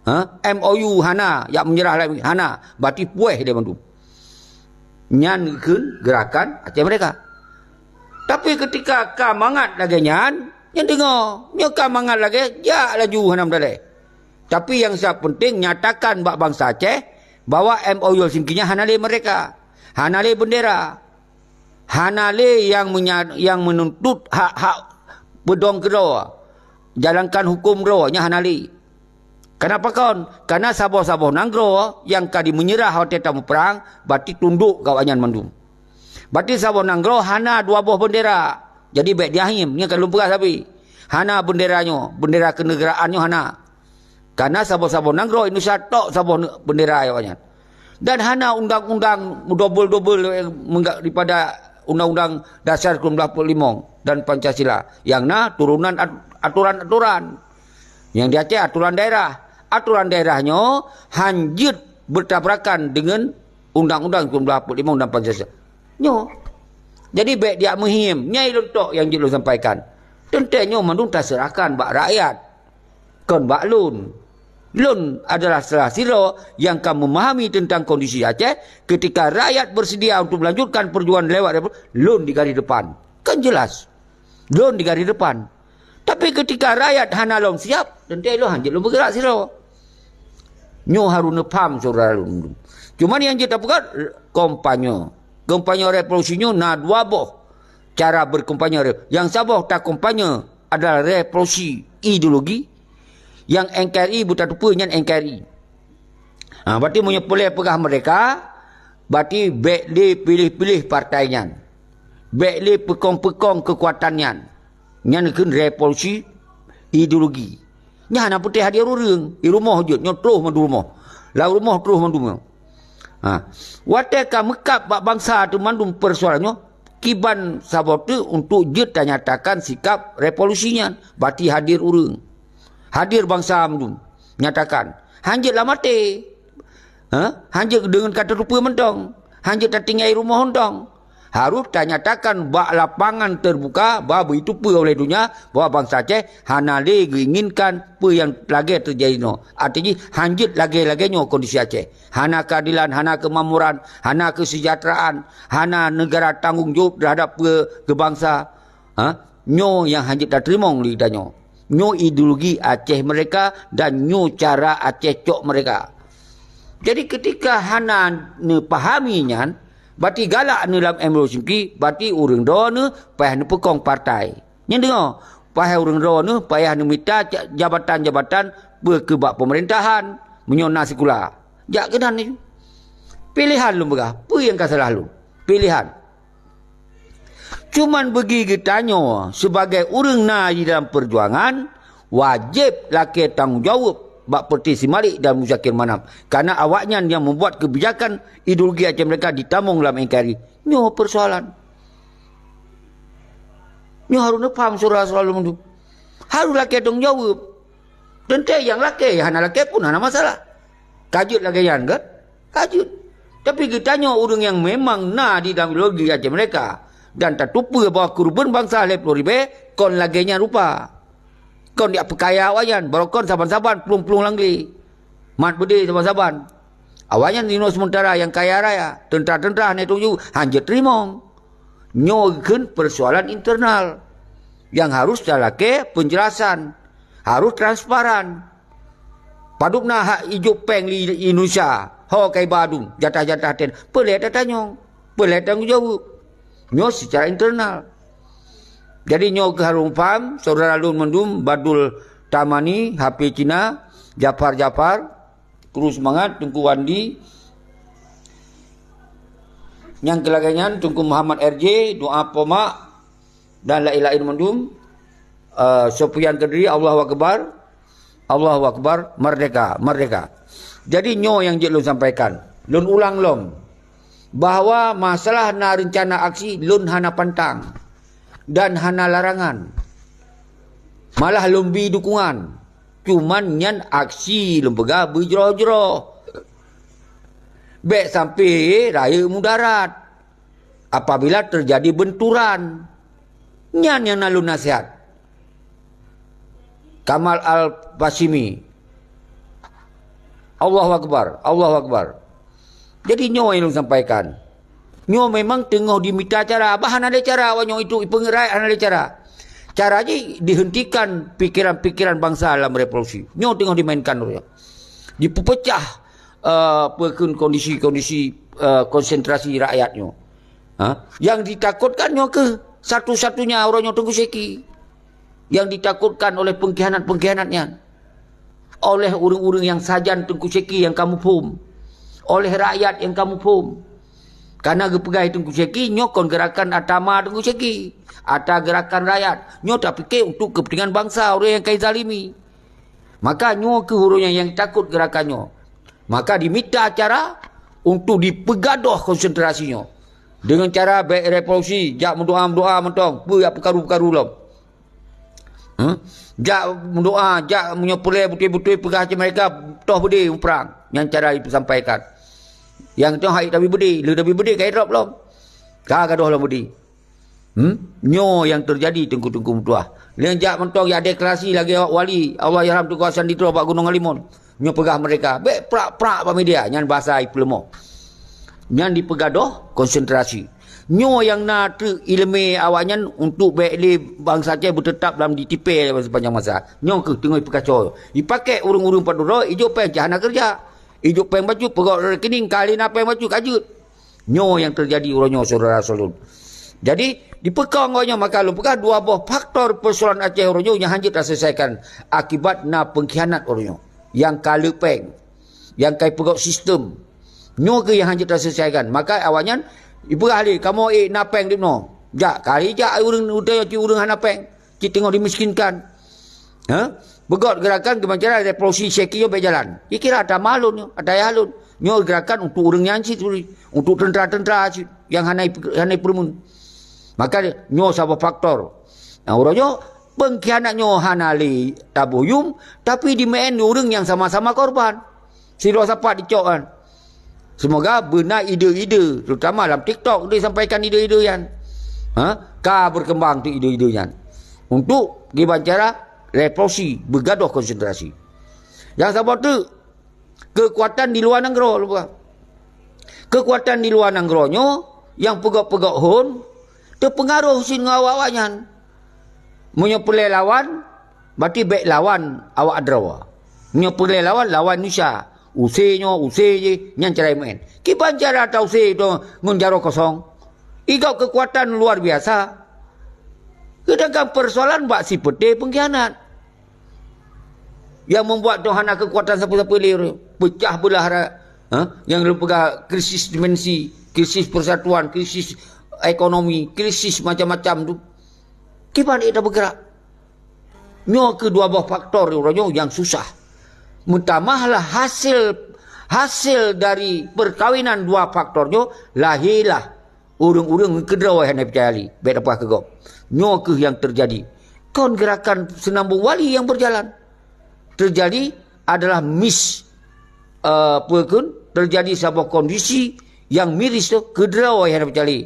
Ha? M O U hana. Jak menyerah lagi hana. Berarti puwéh dia mandum. Nyan kheun gerakan Aceh Merdeka. Tapi ketika ka mangat lagée nyan, nyan deungoe. Nyoe ka mangat lagée, jak laju hana meudalée. Tapi nyang siat penting, nyatakan bak bansa Aceh bahwa M O U Helsinki nyan hana lé merdeka. Hana lé bendera. Hana lé nyang meunya-, nyang meununtut hak-hak peudong keudroe, jalankan huköm droe, nyan hana lé. Kenapa kon? Karena saboh-saboh nanggroe nyang ka jimeunyeurah watée tameuprang, berarti tundok keu awaknyan mandum. Berarti saboh nanggroe hana dua boh bendera. Jadi bék jiahim, nyan ka lôn peugah sabe. Hana bendera nyoe, bendera keuneugaraan nyoe hana. Karena saboh-saboh nanggroe Indonesia tok saboh ne-, bendera awaknyan. Dan hana undang-undang meudobel-dobel, eh, mengga-, daripada Undang-Undang Dasar sikureueng blaih peuet limong dan Pancasila. Nyang na turunan at-, aturan-aturan. Nyang di Aceh aturan daerah. Aturan daerah nyoe hanjeuet bertabrakan dengan Undang-Undang sikureueng blaih peuet limong dan Pancasila. Nyoe. Jadi bék dijak meuhiem. Nyan lôn tok nyang jeuet lôn sampaikan. Teuntée nyoe mandum taseurahkan bak rakyat. Kon bak lôn. Lôn adalah salah sidroe nyang ka memahami teuntang kondisi Aceh, ketika rakyat bersedia untuk melanjutkan perjuangan lewat revo-, lôn di garis depan. Kan jelas. Lôn di garis depan. Tapi ketika rakyat hana lom siap, teuntée lôn hanjeuet lôn beugerak sidroe. Nyoe harôh neupham syedara lôn. Cuma nyang jeuet tapeugah, kampanye. Kampanye revolusi nyoe na dua boh cara berkampanye. Nyang saboh takompanye adalah revolusi ideologi, nyang N K R I beutateupeue nyan N K R I. Ha, berarti meunyoe peureulée peugah merdeka, berarti bék lé piléh-piléh partai nyan. Bék lé peukong-peukong keukuatan nyan. Nyan kheun revolusi ideologi. Nyan hana peutéh hadir ureuëng, di rumoh jeuet, nyoe troh mandum rumoh. Lam rumoh troh mandum nyoe. Ha. Watée ka meukab bak bansa teuh mandum persoalan nyoe, kiban saboh teuk untuk jeuet tanyatakan sikap revolusi nyan, berarti hadir ureuëng. Hadir bansa mandum, nyatakan. Hanjeuet lam até. Ha? Hanjeuet deungon ka tateupeue mantong. Hanjeuet tatinggai rumoh mantong. Harôh tanyatakan bak lapangan teubuka, ba beuteupeue oleh donya bahwa bansa Aceh hana lé geuinginkan peue nyang lagée teujadi nyoe. Arti jih, hanjeuet lagée-lagée nyoe kondisi Aceh. Hana keuadelan, hana keumakmuran, hana keuseujahteuraan, hana neugara tanggong jaweueb teuhadap peue keu bansa. Ha? Nyoe nyang hanjeuet tateurimong lé geutanyoe. Nyoe ideologi Aceh merdeka dan nyoe cara Aceh cok merdeka. Jadi, ketika hana neupahami nyan, berarti galak neuh lam M O U Helsinki, berarti ureuëng droeneuh payah neupeukong partai. Nyan deungoe, payah ureuëng droeneuh payah neumita ja-, jabatan-jabatan peue keu bak peumeurintahan, meunyoe na sikula. Jak keunan laju. Piléhan lôn peugah, peue nyang ka salah lôn? Piléhan. Cuman bagi geutanyoe sebagai ureuëng na di dalam peujuangan, wajéb lakée tanggong jaweueb bak Peuti Simalek dan Muzakir Manaf. Karena awaknyan nyang membuat kebijakan ideologi Aceh Merdeka ditamong lam N K R I. Nyoe persoalan. Nyoe harôh neupaham syedara-syedara lôn mandum. Harôh lakée tanggong jaweueb. Teuntée nyang lakée, hana lakée pun hana masalah. Ka jeuet lagée nyan kan? Ka jeuet. Tapi geutanyoe ureuëng nyang memang na di dalam ideologi Aceh Merdeka dan tateupeue bahwa keureubeuen bansa lhée ploh ribée kon lagée nyan rupa. Kon jak peukaya awaknyan, barô kon saban-saban plueng-plueng lam glé. Mat beudé saban-saban. Awaknyan inoe sementara nyang kaya raya, teuntra-teuntra hana tuju, hanjeuet teurimong. Nyoe kheun persoalan internal nyang harôh talakée penjelasan, harôh transparan. Padub na hak ijok péng di Indonesia, ho kai badum, jatah-jatah ten, peulée tatanyong, peulée tanggong jaweueb. Nyoe secara internal. Jadi nyoe keuh harôh paham, syedara lôn mandum, Badul Tamani, H P Cina, Jafar-Jafar, Kru Seumangat, Teungku Wandi, nyang keu lagée nyan, Teungku Muhammad R J, Doa Pomak, dan laén-laén mandum, eh, Sofyan Kediri, Allahu Akbar, Allahu Akbar, merdeka, merdeka. Jadi nyoe nyang jeuet lôn sampaikan. Lôn ulang lom, bahwa masalah na reuncana aksi lôn hana pantang dan hana larangan. Malah lôn bi dukungan. Cuman nyan aksi lôn peugah beujroh-jroh. Bék sampai rayeuk mudarat apabila teujadi beunturan. Nyan nyang na lôn nasihat. Kamal Al-Pasimi. Allahu Akbar, Allahu Akbar. Jadi nyoe nyang lôn sampaikan. Nyoe memang teungoh dimita cara, bah hana lé cara awak nyoe itu ipeungeut rakyat hana lé cara. Cara jih dihentikan pikiran-pikiran bansa lam revolusi. Nyoe teungoh dimainkan ureuëng. Dipeupecah, eh, peukheun kondisi-kondisi, eh, konsentrasi rakyat nyoe. Ha? Yang ditakutkan nyoe keuh satu-satunya uroe nyoe Teungku Syeki. Yang ditakutkan oleh pengkhianat-pengkhianat nyan. Oleh ureuëng-ureuëng nyang sajan Teungku Syeki nyang ka muphom. Oleh rakyat nyang ka muphom. Karena geupeugah Teungku Syeki nyoe kon gerakan ata ma Teungku Syeki, ata gerakan rakyat. Nyoe tapike untuk kepentingan bansa ureuëng nyang ka izalimi. Maka nyoe keuh ureuëng nyang, nyang takot gerakan nyoe. Maka dimita cara untuk dipeugadoh konsentrasi nyoe. Dengan cara bék revolusi, jak meudoa-meudoa mantong, peue jak peukaru-peukaru lom. Huh? Jak meudoa, jak meunyoe peureulée beutôi-beutôi peugah cit mereka toh beudé muprang. Nyan cara jipeusampaikan. Nyang toh hai tabi beudé, le tabi beudé ka idrop lom. Ka gadoh lom beudé. Hmm? Nyoe nyang teujadi teungku-teungku meutuah. Lheueh jak mantong jak deklarasi lagée awak wali, Allahyarham Teungku Hasan Ditro bak Gunong Halimun. Nyoe peugah mereka, bék prak-prak bak media, nyan bahasa ipeuleumah. Nyan dipeugadoh konsentrasi. Nyoe nyang na treuk ileumé awaknyan untuk bék lé bansa Aceh beuteutap lam ditipée sepanjang masa. Nyoe keuh teungoh ipeukaco. Ipaké ureuëng-ureuëng padub droe, ijok péng cit hana keureuja. Ijok péng bacut, peugöt rekening, ka lé na péng bacut ka jeuet. Nyoe nyang teujadi uroe nyoe, syedara-syedara lôn. Jadi, dipeukong uroe nyoe, maka lôn peugah dua boh faktor peusoalan Aceh uroe nyoe nyang hanjeuet taseulesaikan akibat na peungkhianat uroe nyoe. Nyang ka le péng, nyang ka ipeugöt sistem. Nyoe keuh nyang hanjeuet taseulesaikan. Maka awaknyan ipeugah lé, "Kamoe ék na péng dinoe." Jak, kali jak ureuëng, ureuëng hana péng. Cit teungoh dimiskinkan. Ha? Beugöt gerakan keumancara revolusi Syeki nyoe bék jalan. Ikira ata ma lôn nyoe, ata yah lôn. Nyoe gerakan untuk ureuëng nyan cit turi, untuk teuntra-teuntra cit nyang hana ip-, hana ipeureumeun. Maka nyoe saboh faktor. Nah, uroe nyoe peungkhianat nyoe hana lé taboh yum, tapi dimeu'en ureuëng nyang sama-sama korban. Sidroe sapat dicok kan. Semoga beuna ide-ide, terutama lam TikTok disampaikan ide-ide nyan. Ha? Ka berkembang tu ide-ide nyan. Untuk kiban cara revolusi, beugadoh konsentrasi. Nyang saboh teuk, keukuatan di luwa nanggroe, lupa. Keukuatan di luwa nanggroe nyoe, nyang peugöt-peugöt hon, teupeungaroh cit ngon awak-awak nyan. Meunyoe peureulée lawan, berarti bék lawan awak droe. Meunyoe peureulée lawan, lawan Indonesia. Use nyoe, use jih, nyan cara imeu'en. Kiban cara ta use droe ngon jaroe kosong. Igob keukuatan luar biasa. Seudangkan peusoalan bak sipeutée peungkhianat. Nyang membuat droe hana keukuatan sapeue-sapeue lé, peucah beulah ra-, ha? Nyang lôn peugah krisis dimensi, krisis persatuan, krisis ekonomi, krisis macam-macam tu, kiban ék tabeugerak. Nyoe keuh dua boh faktor uroe nyoe nyang susah. Meutamahlah hasil, hasil dari perkawinan dua faktor nyoe, lahirlah ureuëng-ureuëng keudroe hana peucaya lé, bék tapeugah keu gob. Nyoe keuh nyang teujadi. Kon gerakan seunambong wali nyang beujalan. Teujadi adalah mis, eh, peue kheun, teujadi saboh kondisi nyang miris tu keudroe hana peucaya lé.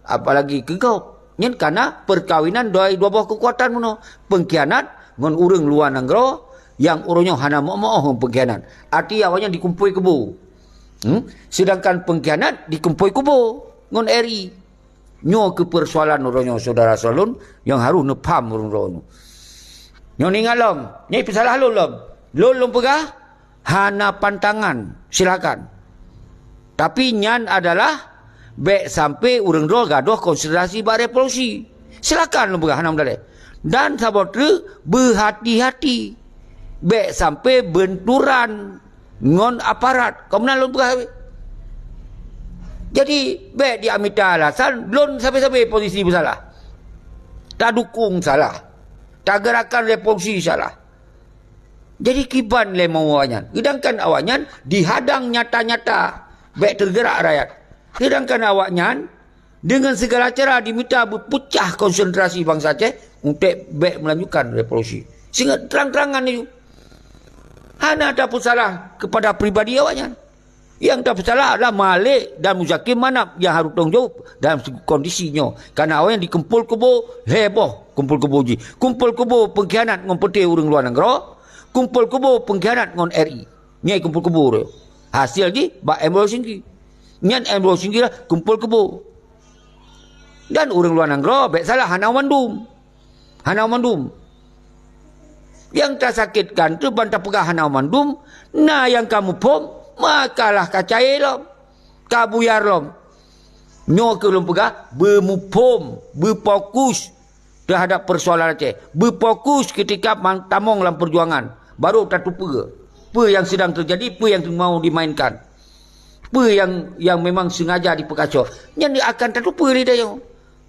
Apalagi keu gob. Nyan kana perkawinan dari dua boh keukuatan bunoe. Pengkhianat ngon ureuëng luwa nanggroe nyang uroe nyoe hana moh-moh ngon pengkhianat. Arti awaknyan dikumpôi kubu. Hmm? Sedangkan pengkhianat dikumpôi kubu ngon R I. Nyoe keuh persoalan uroe nyoe, syedara-syedara lôn, nyang harôh neupaham ureuëng droe nyoe. Nyoe ingat lom, nyoe peusalah lôn lom. Lôn, lôn peugah, hana pantangan, silakan. Tapi nyan adalah bék sampai ureuëng droe gadôh konsentrasi bak revolusi. Silakan lôn peugah, hana meudaléh. Dan saboh treuk, beuhati-hati. Bék sampai benturan ngon aparat. Ka meunan lôn peugah. Jadi, bék jiamita alasan lôn sabe-sabe posisi beusalah. Tadukong salah. Tagerakan revolusi salah. Jadi, kiban lé mau awaknyan. Sedangkan awaknyan dihadang nyata-nyata. Bék teugerak rakyat. Sedangkan awaknyan dengan segala cara dimita beupeucah konsentrasi bansa Aceh untuk bék melanjutkan revolusi. Sehingga terang-terangan itu. Hana tapeusalah kepada pribadi awaknyan. Nyang tapeusalah adalah Malik dan Muzakir Manaf nyang harôh tanggung jaweueb dalam kondisi nyoe. Karena awaknyan dikumpul kubu, lhée boh kumpul kubu jih. Kumpul kubu pengkhianat ngon peuté ureuëng luwa nanggroe, kumpul kubu pengkhianat ngon R I. Nyan kumpul kubu tu. Hasil jih bak M O U Helsinki. Nyan M O U Helsinki lah kumpul kubu. Dan ureuëng luwa nanggroe bék salah, hana mandum. Hana mandum. Nyang tasakitkan tu ban tapeugah hana mandum, na nyang ka muphom, makalah ka cair lom, ka buyar lom. Nyoe keuh lôn peugah, beumuphom, beufokus terhadap persoalan Aceh. Beufokus ketika man-, tamong lam perjuangan, baru tateupeue peue nyang sedang terjadi, peue nyang mau dimainkan. Peue nyang, nyang memang sengaja dipeukaco. Nyan akan tateupeue lé tanyoe.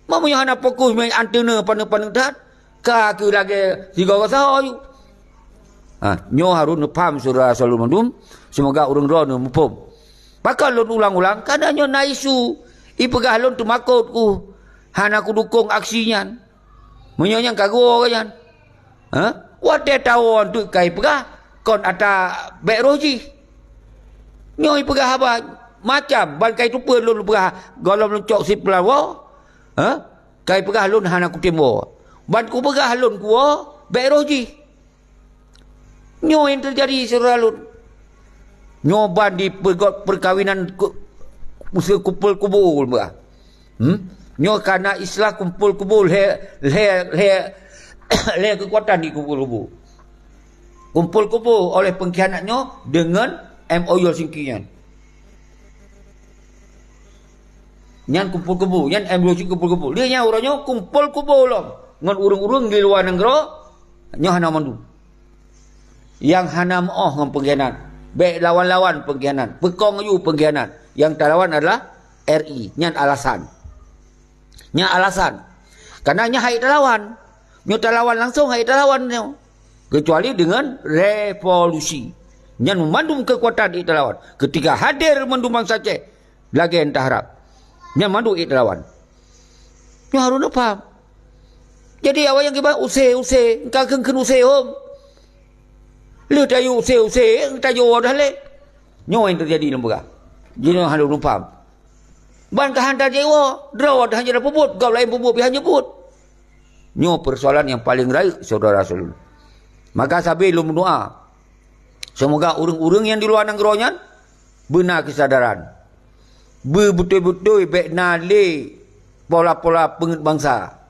Meunyoe hana fokus main antena paneuk-paneuk that, ka keuh lagée sigoe saho aju. Ha, nyoe harôh neupaham syedara-syedara lôn mandum, seumoga ureuëng droeneuh muphom. Pakon lôn ulang-ulang, karena nyoe na isu, ipeugah lôn teumakot ku, hana kudukong aksi nyan. Meunyoe nyan ka geuwoe nyan. Ha? Watée tawoe teuk ka ipeugah, kon ata bék roh jih. Nyoe ipeugah haba macam, ban ka iteupeue lôn peugah gohlom lôn cok sipeulawoe. Ha? Ka ipeugah lôn hana kutem woe. Ban kupeugah lôn kuwoe, bék roh jih. Nyoe nyang teujadi syedara lôn. Nyoe ban dipeugot peukawinan ku-, usaha kumpul kubu bah. Hmm? Nyoe kana istilah kumpul kubu lhée, lhée, lhée, lhée keukuatan di kumpul kubu. Kumpul kubu oleh pengkhianat nyoe deungon M O U Helsinki nyan. Nyan kumpul kubu, nyan M O U Helsinki kumpul kubu. Lheueh nyan uroe nyoe kumpul kubu lom ngon ureuëng-ureuëng di luwa nanggroe, nyoe hana mandum. Nyang hana meuoh ngon pengkhianat, bék lawan-lawan pengkhianat, peukong aju pengkhianat. Nyang talawan adalah R I. Nyan alasan. Nyan alasan. Karena nyan hai talawan. Nyoe talawan langsong hai talawan nyoe. Kecuali dengan revolusi. Nyan mandum kekuatan hai talawan. Ketika hadir mandum bansa Aceh, lagée nyang taharab. Nyan mandum hai talawan. Nyoe harôh neupaham. Jadi awak nyang kiban use-use, ka kheun-kheun use hom. Lheueh tayue use-use, tayue dah lé. Nyoe nyang teujadi lôn peugah. Jinoe harôh neupaham. Ban ka hana jiwoe, droe dah hana peubuet, gob laén peubuet pih hana peubuet. Nyoe persoalan nyang paleng rayeuk syedara-syedara lôn. Maka sabe lôn meudoa, seumoga ureuëng-ureuëng nyang di luwa nanggroe nyan beuna keusadaran. Beubeutôi-beutôi bék na lé pola-pola peungét bansa.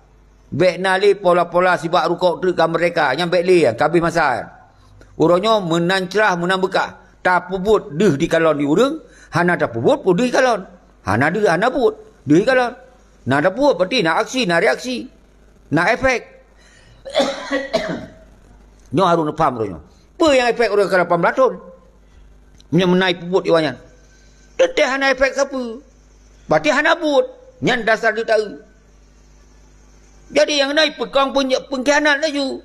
Bék na lé pola-pola sibak rukok treuk ka meurdeka, nyan bék lé, ka habéh masa. Uroe nyoe meunan crah, meunan beukah, tapeubuet deuh dikalon di ureuëng, hana tapeubuet pun deuh dikalon. Hana deuh, hana buet, deuh dikalon. Na tapeubuet, berarti na aksi, na reaksi, na efek. Nyoe harôh neupaham uroe nyoe. Peue nyang efek uroe ka lapan blaih thon? Meunyoe meunan peubuet iwa nyan, teuntée hana efek sapeue. Berarti hana buet. Nyan dasar jeuet taeu. Jadi nyang na peukong peung-, peungkhianat laju.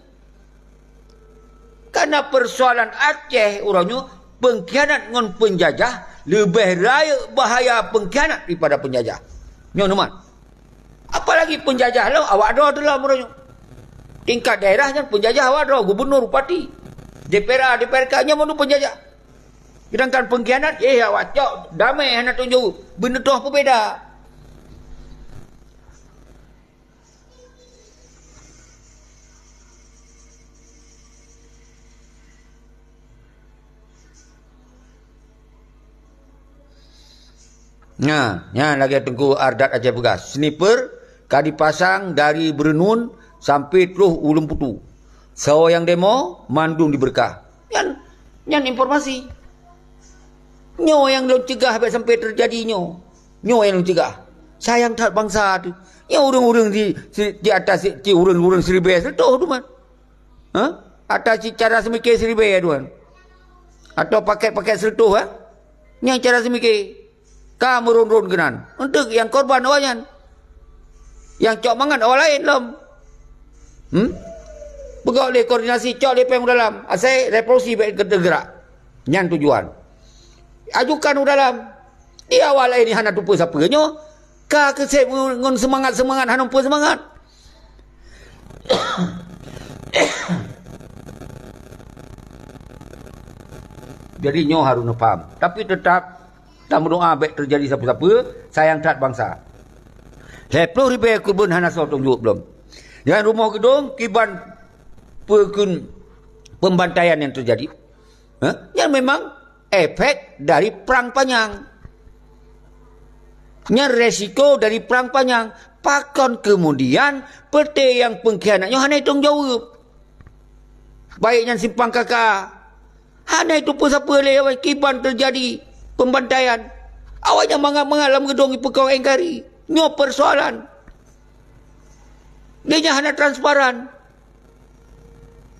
Karena persoalan Aceh uroe nyoe, peungkhianat ngon peunjajah leubeh rayeuk bahaya peungkhianat daripada peunjajah. Nyoe neumat. Apalagi peunjajah lom, awak droe teuh lom uroe nyoe. Tingkat daerah nyan peunjajah awak droe, gubernur, bupati, D P R A, D P R K, nyan mandum peunjajah. Sedangkan peungkhianat, eh, awak cok damé hana tujôh, beuneutoh peubeda. Nah, nyan lagèe Teungku Ardat Aceh peugah, sniper ka dipasang dari Beureunuen sampai troh u Leumputue. Soe nyang demo, mandum dibeureukat. Nyan, nyan informasi. Nyoe nyang lôn cegah bèk sampai teujadi nyoe. Nyoe nyang lôn cegah. Sayang that bansa teuh. Nyoe ureueng-ureueng di, di, di atas, di ureueng-ureueng siribèe sireutoh tu man. Ha? Atas cara seumiké siribèe tu kan. Atau pakèt-pakèt sireutoh, ha? Nyan cara seumiké. Ka meuron-ron keunan. Untuk nyang korban awak nyan. Nyang cok mangat awak laén lom. Hmm? Peugöt lé koordinasi, cok lé péng u dalam. Asai revolusi bèk teugerak. Nyan tujuan. Ajukan u dalam. Di awak laén hana tupeue sapeue nyoe. Ka keusép ngon, ngon seumangat-seumangat hana tupeue seumangat. Jadi nyoe harôh neupaham. Tapi teutap tameudoa bèk teujadi sapeue-sapeue, sayang that bansa. Lhèe ploh ribèe keureubeuen hana soe tujôk lom. Nyang rumoh geudong kiban peukheun pembantaian nyang teujadi. Ha? Nyan memang efek dari prang panyang. Nyan resiko dari prang panyang. Pakon keumudian peuté nyang peungkhianat nyoe hana itong jaweueb? Baik nyan simpang K K, hana itupeue sapeue lé awai kiban teujadi pembantaian. Awai nyang mangat-mangat lam geudong ipeukong engkari. Nyoe peusoalan. Lé nyan hana transparan.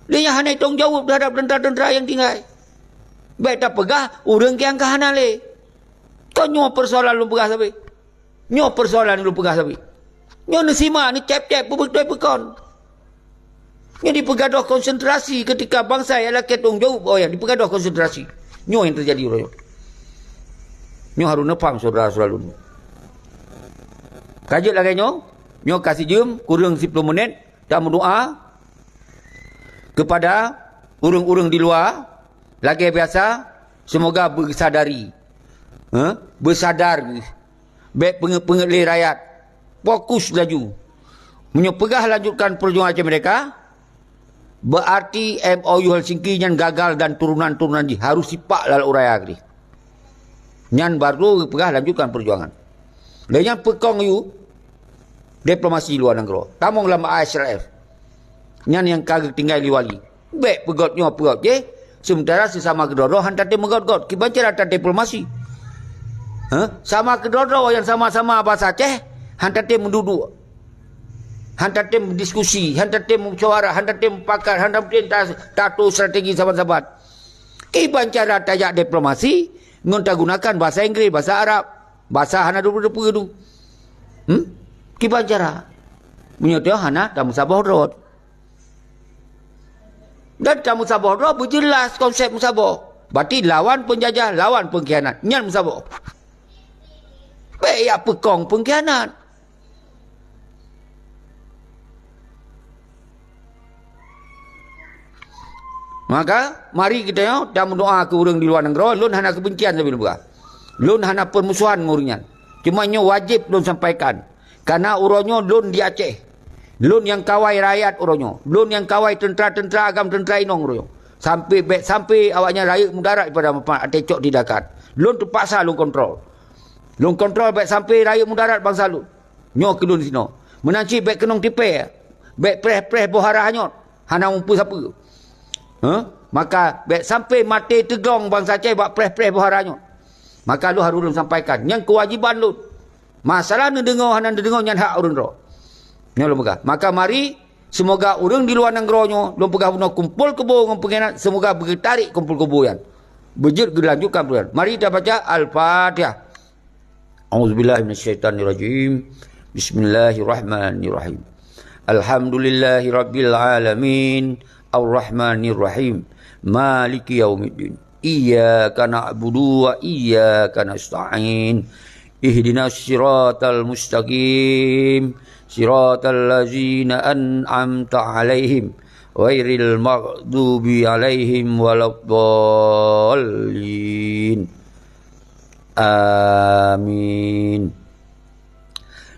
Lé nyan hana itong jaweueb teuhadap teuntra-teuntra nyang tinggai. Bèk tapeugah ureueng nyang ka hana lé. Kon nyoe peusoalan lôn peugah sabe. Nyoe peusoalan lôn peugah sabe. Nyoe neusima, neucép-cép, peubeutôi peukon. Nyoe dipeugadôh konsentrasi keutika bansa nyang lakèe tong jaweueb awai nyan dipeugadôh konsentrasi. Nyoe nyang teujadi uroe nyoe. Nyoe harôh neupaham syedara-syedara lôn. Ka jeuet lagèe nyoe, nyoe ka sijeuem, kureueng siploh menit. Tameudoa keupada ureueng-ureueng di luwa, lagèe biasa, seumoga beusadari, eh, beusadar, bèk peungeuet-peungeuet lé rakyat, fokus laju. Meunyoe peugah lanjutkan peujuangan Aceh Merdeka, beuarti M O U Helsinki nyan gagal dan turonan-turonan jih harôh sipak lalok raya keudeh. Nyan barô geupeugah lanjutkan peujuangan. Lé nyan peukong yue diplomasi luwa nanggroe. Tamong lam I S L F. Nyan nyang ka geutinggai lé wali. Bèk peugöt nyoe peugöt jéh, seumeuntara seusama keudroe-droe han tatem meugöt-göt. Kiban cara tadiplomasi? Hah? Sama keudroe-droe nyang sama-sama basa Aceh, han tatem meuduek-duek. Han tatem diskusi, han tatem musyawarah, han tatem mupakat, han tatem ta-, tato strategi saban-saban. Kiban cara tajak diplomasi ngon tagunakan basa Inggris, basa Arab, basa hana teupeue-teupeue tu. Hmm? Kiban cara? Meunyoe teuh hana tameusaboh droe. Dan tameusaboh droe beujeulaih konsep meusaboh. Berarti lawan peunjajah, lawan peungkhianat. Nyan meusaboh. Bèk jak peukong peungkhianat. Maka, mari geutanyoe tameudoa keu ureueng di luwa nanggroe, lôn hana keubencian sabe lôn peugah. Lôn hana peurmusohan ngon ureueng nyan. Cuma nyoe wajéb lôn sampaikan, kareuna uroe nyoe lôn di Aceh. Lôn nyang kawai rakyat uroe nyoe. Lôn nyang kawai teuntra-teuntra agam teuntra inong uroe nyoe. Sampai bèk sampai awaknyan rayeuk mudarat daripada manfaat até cok tindakan. Lôn teupaksa lôn kontrol. Lôn kontrol bèk sampai rayeuk mudarat bansa lôn. Nyoe keu lôn sinoe. Meunan cit bèk keunong tipée, bèk preh-preh boh hara hanyot, hana mupeue sapeue. Hah? Maka bèk sampai maté teuglong bansa Aceh bak preh-preh boh hara hanyot. Maka lôn harôh lôn sampaikan, nyan keuwajéban lôn. Masalah neudeungoe hana neudeungoe nyan hak ureueng droe. Nyoe lôn peugah. Maka mari, seumoga ureueng di luwa nanggroe nyoe, lôn peugah bunoe kumpol keubo ngon peungkhianat, seumoga beugeutarék kumpol keubo nyan. Beujeuet geulanjutkan peue nyan. Mari tabaca Al-Fatihah. A'udzubillahi minasyaitonirrajim. Bismillahirrahmanirrahim. Alhamdulillahirabbil alamin. Arrahmanirrahim. Maliki yaumiddin. Iyyaka na'budu wa iyyaka nasta'in. Ihdinas siratal mustaqim. Siratal ladzina an'amta 'alaihim, ghairil maghdubi 'alaihim waladdallin. Amin.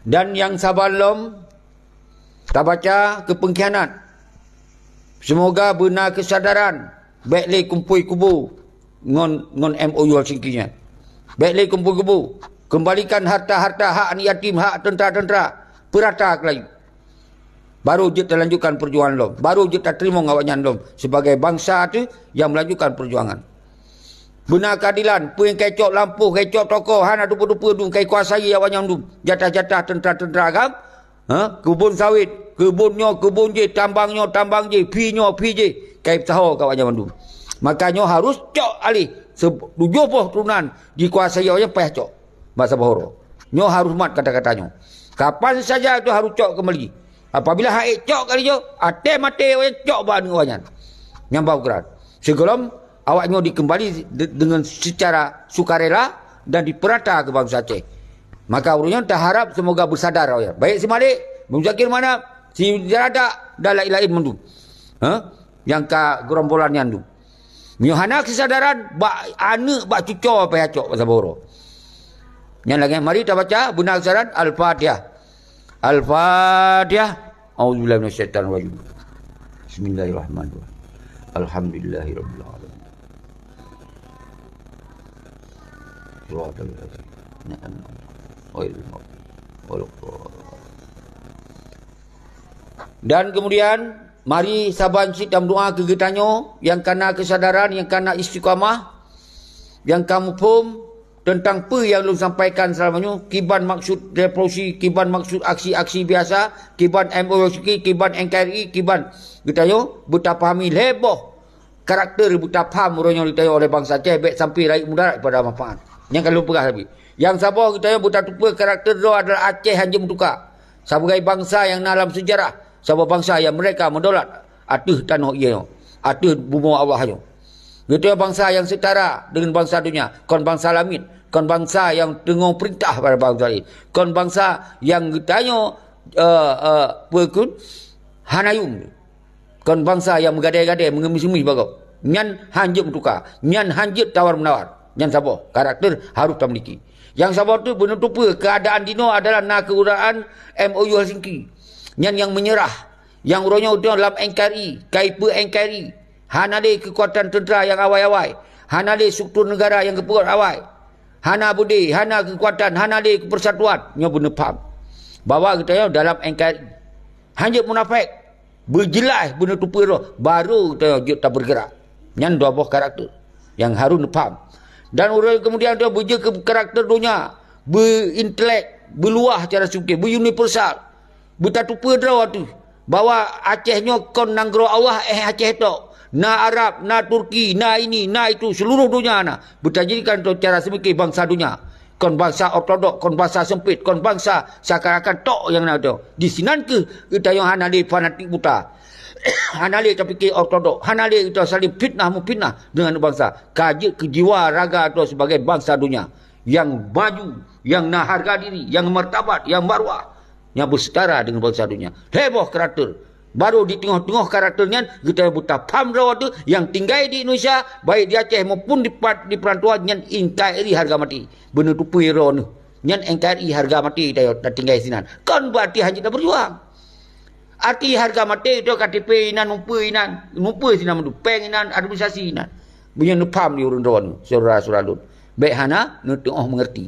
Dan nyang saban lom tabaca keu peungkhianat. Seumoga beuna keusadaran, bék lé kumpôi kubu ngon, ngon M O U Helsinki nyan. Bék lé kumpôi kubu. Keumbalikan harta-harta hak aneuk yatim, hak teuntra-teuntra, peurata keulayi. Baru jeuet talanjutkan peujuangan lom. Baru jeuet tateurimong awaknyan lom sibagai bansa teuh nyang meulanjutkan peujuangan. Beuna keuadilan, peue nyang ka icok lampôh, ka icok toko, hana tupeue-tupeue dum, ka ikuasai awaknyan dum. Jatah-jatah teuntra-teuntra agam, ha? Keubon sawét, keubon nyoe, keubon jéh, tambang nyoe, tambang jéh, phi nyoe, phi jéh, ka ipeusaho keu awaknyan mandum. Maka nyoe harôh cok aléh, se-, tujoh boh turonan jikuasai awaknyan payah cok. Bak saboh uroe. Nyoe harôh mat kata-kata nyoe. Kapan saja itu harôh cok keumbali. Apabila hana cok kali nyoe, até maté awaknyan cok bak aneuk awaknyan. Nyang bak ukeran. Sigohlom awaknyoe dikeumbali de-, deungon seucara sukarela dan dipeurata keu bansa Aceh. Maka ureuëng nyan taharab seumoga beusadar awaknyan. Baik si Malik, Muzakir Manaf, si Jaradak dan laén-laén mandum. Ha? Nyang ka gerombolan nyan dum. Meunyoe hana keusadaran, bak aneuk, bak cucoe payah cok bak saboh uroe. Nyan lagée mari tabaca beuna keusadaran Al-Fatihah. Al-Fatihah. A'udzubillahi minasyaitonirrajim. Bismillahirrahmanirrahim. Alhamdulillahirabbil alamin. Siratal ladzina an'amta 'alaihim ghairil maghdubi 'alaihim waladdallin. Dan kemudian, mari saban cit tameudoá keu geutanyoe nyang kana keusadaran, nyang kana istiqamah, nyang ka muphom teuntang peue nyang lôn sampaikan seulama nyoe, kiban maksud revolusi, kiban maksud aksi-aksi biasa, kiban M O U Helsinki, kiban N K R I, kiban geutanyoe beutapahami lhée boh karakter beutapaham uroe nyoe geutanyoe oleh bansa Aceh bék sampai rayeuk mudarat pada manfaat. Nyang ka lôn peugah tadi. Nyang saboh geutanyoe beutatupeue karakter droe adalah Aceh hanjeuet meutuka. Sabagai bansa nyang na lam seujarah, saboh bansa nyang merdeka meudaulat ateueh tanoh ié nyoe, ateueh bumoe Allah nyoe. Geutanyoe bansa nyang seutara deungon bansa donya, kon bansa lamiet, kon bansa nyang teungoh peurintah bak bansa laén, kon bansa nyang geutanyoe, eh, eh, peue kheun, hana yuem. Kon bansa nyang meugadée-gadée, meungeumih-eumih bagoe. Nyan hanjeuet meutuka. Nyan hanjeuet tawar-meunawar. Nyan saboh karakter harôh tamiliki. Nyang saboh teuk beuneutupeue keuadaan dinoe adalah na keuadaan M O U Helsinki. Nyan nyang meunyeurah. Nyang uroe nyoe udeb lam N K R I, ka ipeu N K R I. Hana lé keukuatan teuntra nyang awai-awai. Hana lé struktur neugara nyang geupeugot awai. Hana beudé, hana keukuatan, hana lé keupeusatuan. Nyoe beuneupham bahwa geutanyoe dalam N K R I. Hanjeuet munafék. Beujeulaih beuneutupeue roh, baru geutanyoe jeuet tabeurgeurak. Nyan dua boh karakter nyang harôh neupham. Dan uroe keumudian tanyoe beujeuet keu karakter donya, beuintelek, beuluwah cara seuke, beuuniversal, beutatupeue droe ateueh bahwa Aceh nyoe kon nanggroe Allah, eh, Aceh tok. Na Arab, na Turki, na ini, na itu, seuluruh donya na. Beutajadikan droe cara seumike bansa donya. Kon bansa ortodok, kon bansa seumpet, kon bansa seakan-akan tok nyang na droe. Di sinan kheueh geutanyoe hana lé fanatik buta. Hana lé tapike ortodok, hana lé geutanyoe saléng fitnah-meufitnah deungon bansa. Ka jeuet keu jiwa raga droe sibagai bansa donya nyang maju, nyang na hareuga diri, nyang martabat, nyang marwah, nyang beuseutara deungon bansa donya. Lhée boh karakter. Baru di teungoh-teungoh karakter nyan, geutanyoe beutapham droe teuh nyang tinggai di Indonesia, baik di Aceh maupun di pat-, di peurantauan nyan N K R I hareuga maté. Beuneutupeue droe neuh. Nyan N K R I hareuga maté tanyoe tatinggai sinan. Kon beuarti hanjeuet tabeujuang. Arti hareuga maté droe K T P inan, numpeue inan, numpeue sinan mandum, péng inan, administrasi inan. Beunyan neupham di ureuëng droe neuh, syedara-syedara lôn. Bék hana neuteuoh meungeurti.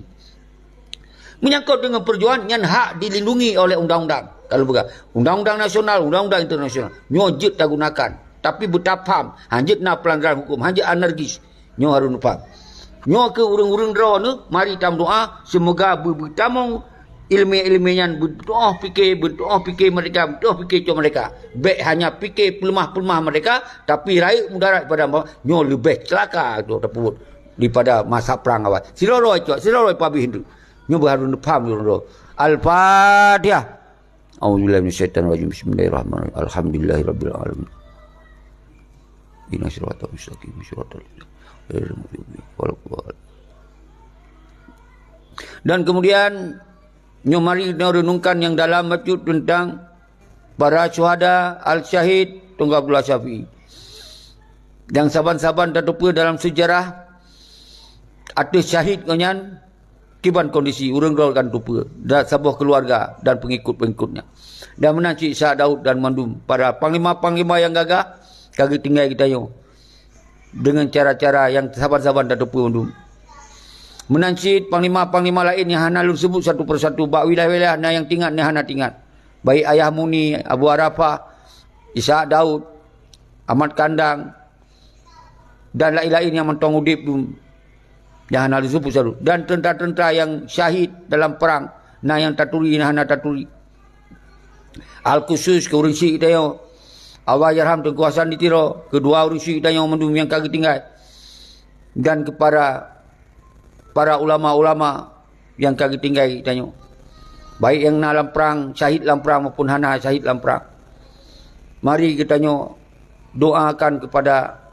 Meunyangkot deungon peujuangan, nyan hak dilindungi oleh undang-undang. Kalau peugah, undang-undang nasional, undang-undang internasional, nyoe jeuet tagunakan. Tapi beutapham, hanjeuet na peulanggaran huköm, hanjeuet anarkis. Nyoe harôh neupham. Nyoe keuh ureuëng-ureuëng droe neuh, mari tameudoá, seumoga beu-, beutamong iéleumé-iéleumé nyan beuteuoh pike, beuteuoh pike merdeka, beuteuoh pike cok merdeka. Bék hanya pike peuleumah-peuleumah merdeka, tapi rayeuk mudarat pada ma-, nyoe leubeh ceulaka droe tapeubuet daripada masa prang awai. Sidroe-droe cok, sidroe-droe pabéh teuk. Nyoe beuharun paham lôn. Al-Fatihah. A'udzubillahi minasyaitonirrajim. Bismillahirrahmanirrahim. Alhamdulillahirabbil alamin. Ihdinas siratal mustaqim, siratal ladzina ghairil maghdubi alaihim waladdallin. Dan kemudian, nyoe mari kita renungkan yang dalam bacut tentang para syuhada al-syahid Teungku Abdullah Syafi'i. Nyang saban-saban tateupeue dalam sejarah ateueh syahid ngon nyan kiban kondisi ureuëng droe kan teupeue dan saboh keuluwarga dan pengikut-pengikutnya. Dan meunan cit Ishak Daud dan mandum para panglima-panglima nyang gagah ka geutinggai geutanyoe deungon cara-cara nyang saban-saban tateupeue mandum. Meunan cit panglima-panglima laén nyang hana lôn seubut satu persatu bak wilayah-wilayah na nyang tingat na hana tingat. Baik Ayah Muni, Abu Arafah, Ishak Daud, Ahmad Kandang, dan laén-laén nyang mantong udeb dum, nyang hana leusu pusaru, dan teuntara-teuntara nyang syahid dalam prang, na nyang taturi, na hana taturi. Al-khusus keu ureuëng syik tanyoe, Allahyarham Teungku Hasan di Tiro, keudua ureuëng syik tanyoe mandum nyang ka geutinggai, dan keu para para ulama-ulama nyang ka geutinggai tanyoe, baik nyang na lam prang, syahid lam prang maupun hana syahid lam prang. Mari geutanyoe doakan kepada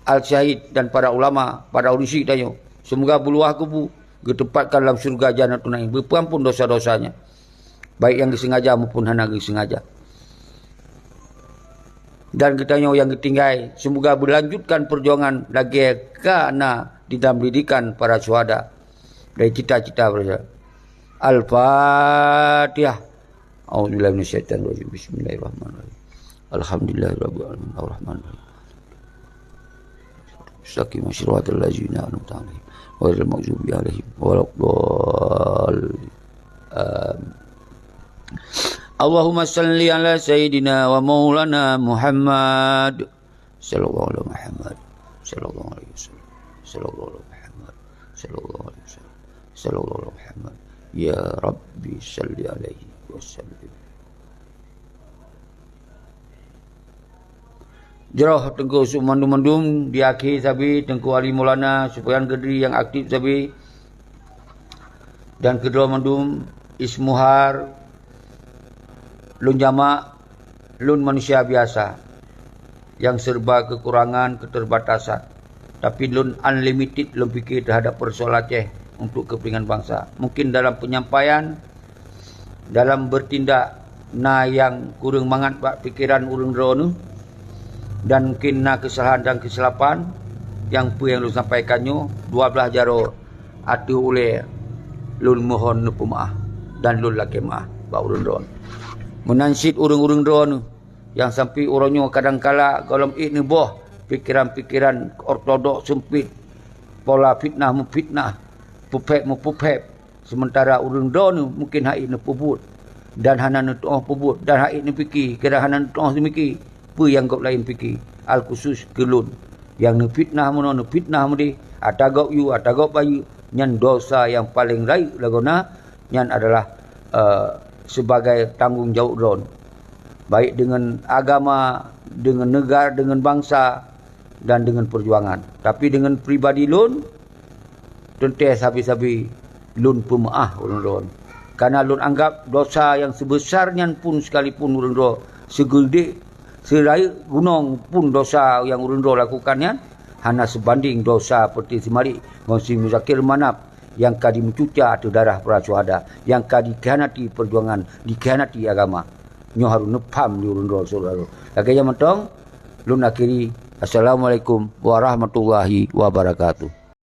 al-syahid dan para ulama, para ureuëng syik tanyoe. Seumoga beuluwah kubu geutempatkan lam syeuruga Jannatun Naim, beupeuampon dosa-dosanya, baik nyang geusengaja maupun hana geusengaja. Dan geutanyoe nyang geutinggai, seumoga beulanjutkan peujuangan lagée ka na di dalam didikan para syuhada dari cita-cita para syuhada. Al-Fatihah. A'udzubillahi minasyaitonirrajim. Bismillahirrahmanirrahim. Alhamdulillahirabbil alamin. Arrahmanirrahim. Mustaqim, siratal ladzina an'amta 'alaihim, ghairil maghdubi 'alaihim waladdallin. Amin. Allahumma shalli ala sayyidina wa maulana Muhammad. Sallallahu ala Muhammad. Sallallahu alaihi wasallam. Sallallahu ala Muhammad. Sallallahu alaihi wasallam. Sallallahu ala Muhammad. Ya Rabbi shalli alaihi wasallim. Jroh Teungku Yusuf mandum-mandum di akhé sabe, Teungku Ali Maulana, Sufyan Gadri nyang aktif sabe, dan keudroe mandum Ismuhar, lôn jamak, lôn manusia biasa nyang serba kekurangan, keterbatasan. Tapi lôn unlimited lôn pike teuhadap peusoalan Aceh untuk kepentingan bansa. Mungkin dalam penyampaian, dalam bertindak na nyang kureueng mangat bak pikeran ureuëng droeneuh, dan mungkin na keusalahan dan keusilapan nyang peue nyang lôn sampaikan nyoe, dua blaih jaroe ateueh ulée lôn mohon neupeumeuáh dan lôn lakée meuáh bak ureuëng droeneuh. Meunan cit ureuëng-ureuëng droeneuh nyang sampoe uroe nyoe kadangkala gohlom ék neuboh pikeran-pikeran ortodok seumpit, pola fitnah-meufitnah, puphép-meupuphép, seumeuntara ureuëng droeneuh mungken hana neupeubuet dan hana neutuoh peubuet dan hana neupike, kadang hana neutuoh neupike peue nyang gob laén pike, alkhusus keu lôn. Nyang neufitnah meunoe, neufitnah meudeh, ata gob yue, ata gob bayeue, nyan dosa nyang paleng rayeuk lagoena, nyan adalah, eh, sibagai tanggong jaweueb droen, baik deungon agama, deungon neugara, deungon bansa, dan deungon peujuangan. Tapi deungon pribadi lôn, teuntée sabe-sabe lôn peumeuáh ureuëng droen. Kareuna lôn anggab dosa nyang sibeusar nyan pun, sekalipun ureuëng droe sigeudeh, sirayeuk gunong pun dosa nyang ureuëng droe lakukan nyan, hana seubanding dosa Peuti Simarik ngon si Muzakir Manaf nyang ka jimeucuca ateueh darah para syuhada, nyang ka jikhianati peujuangan, jikhianati agama. Nyoe harôh neupham di ureuëng droe syedara. Lagée nyan mantong, lôn akhiri. Assalamualaikum warahmatullahi wabarakatuh.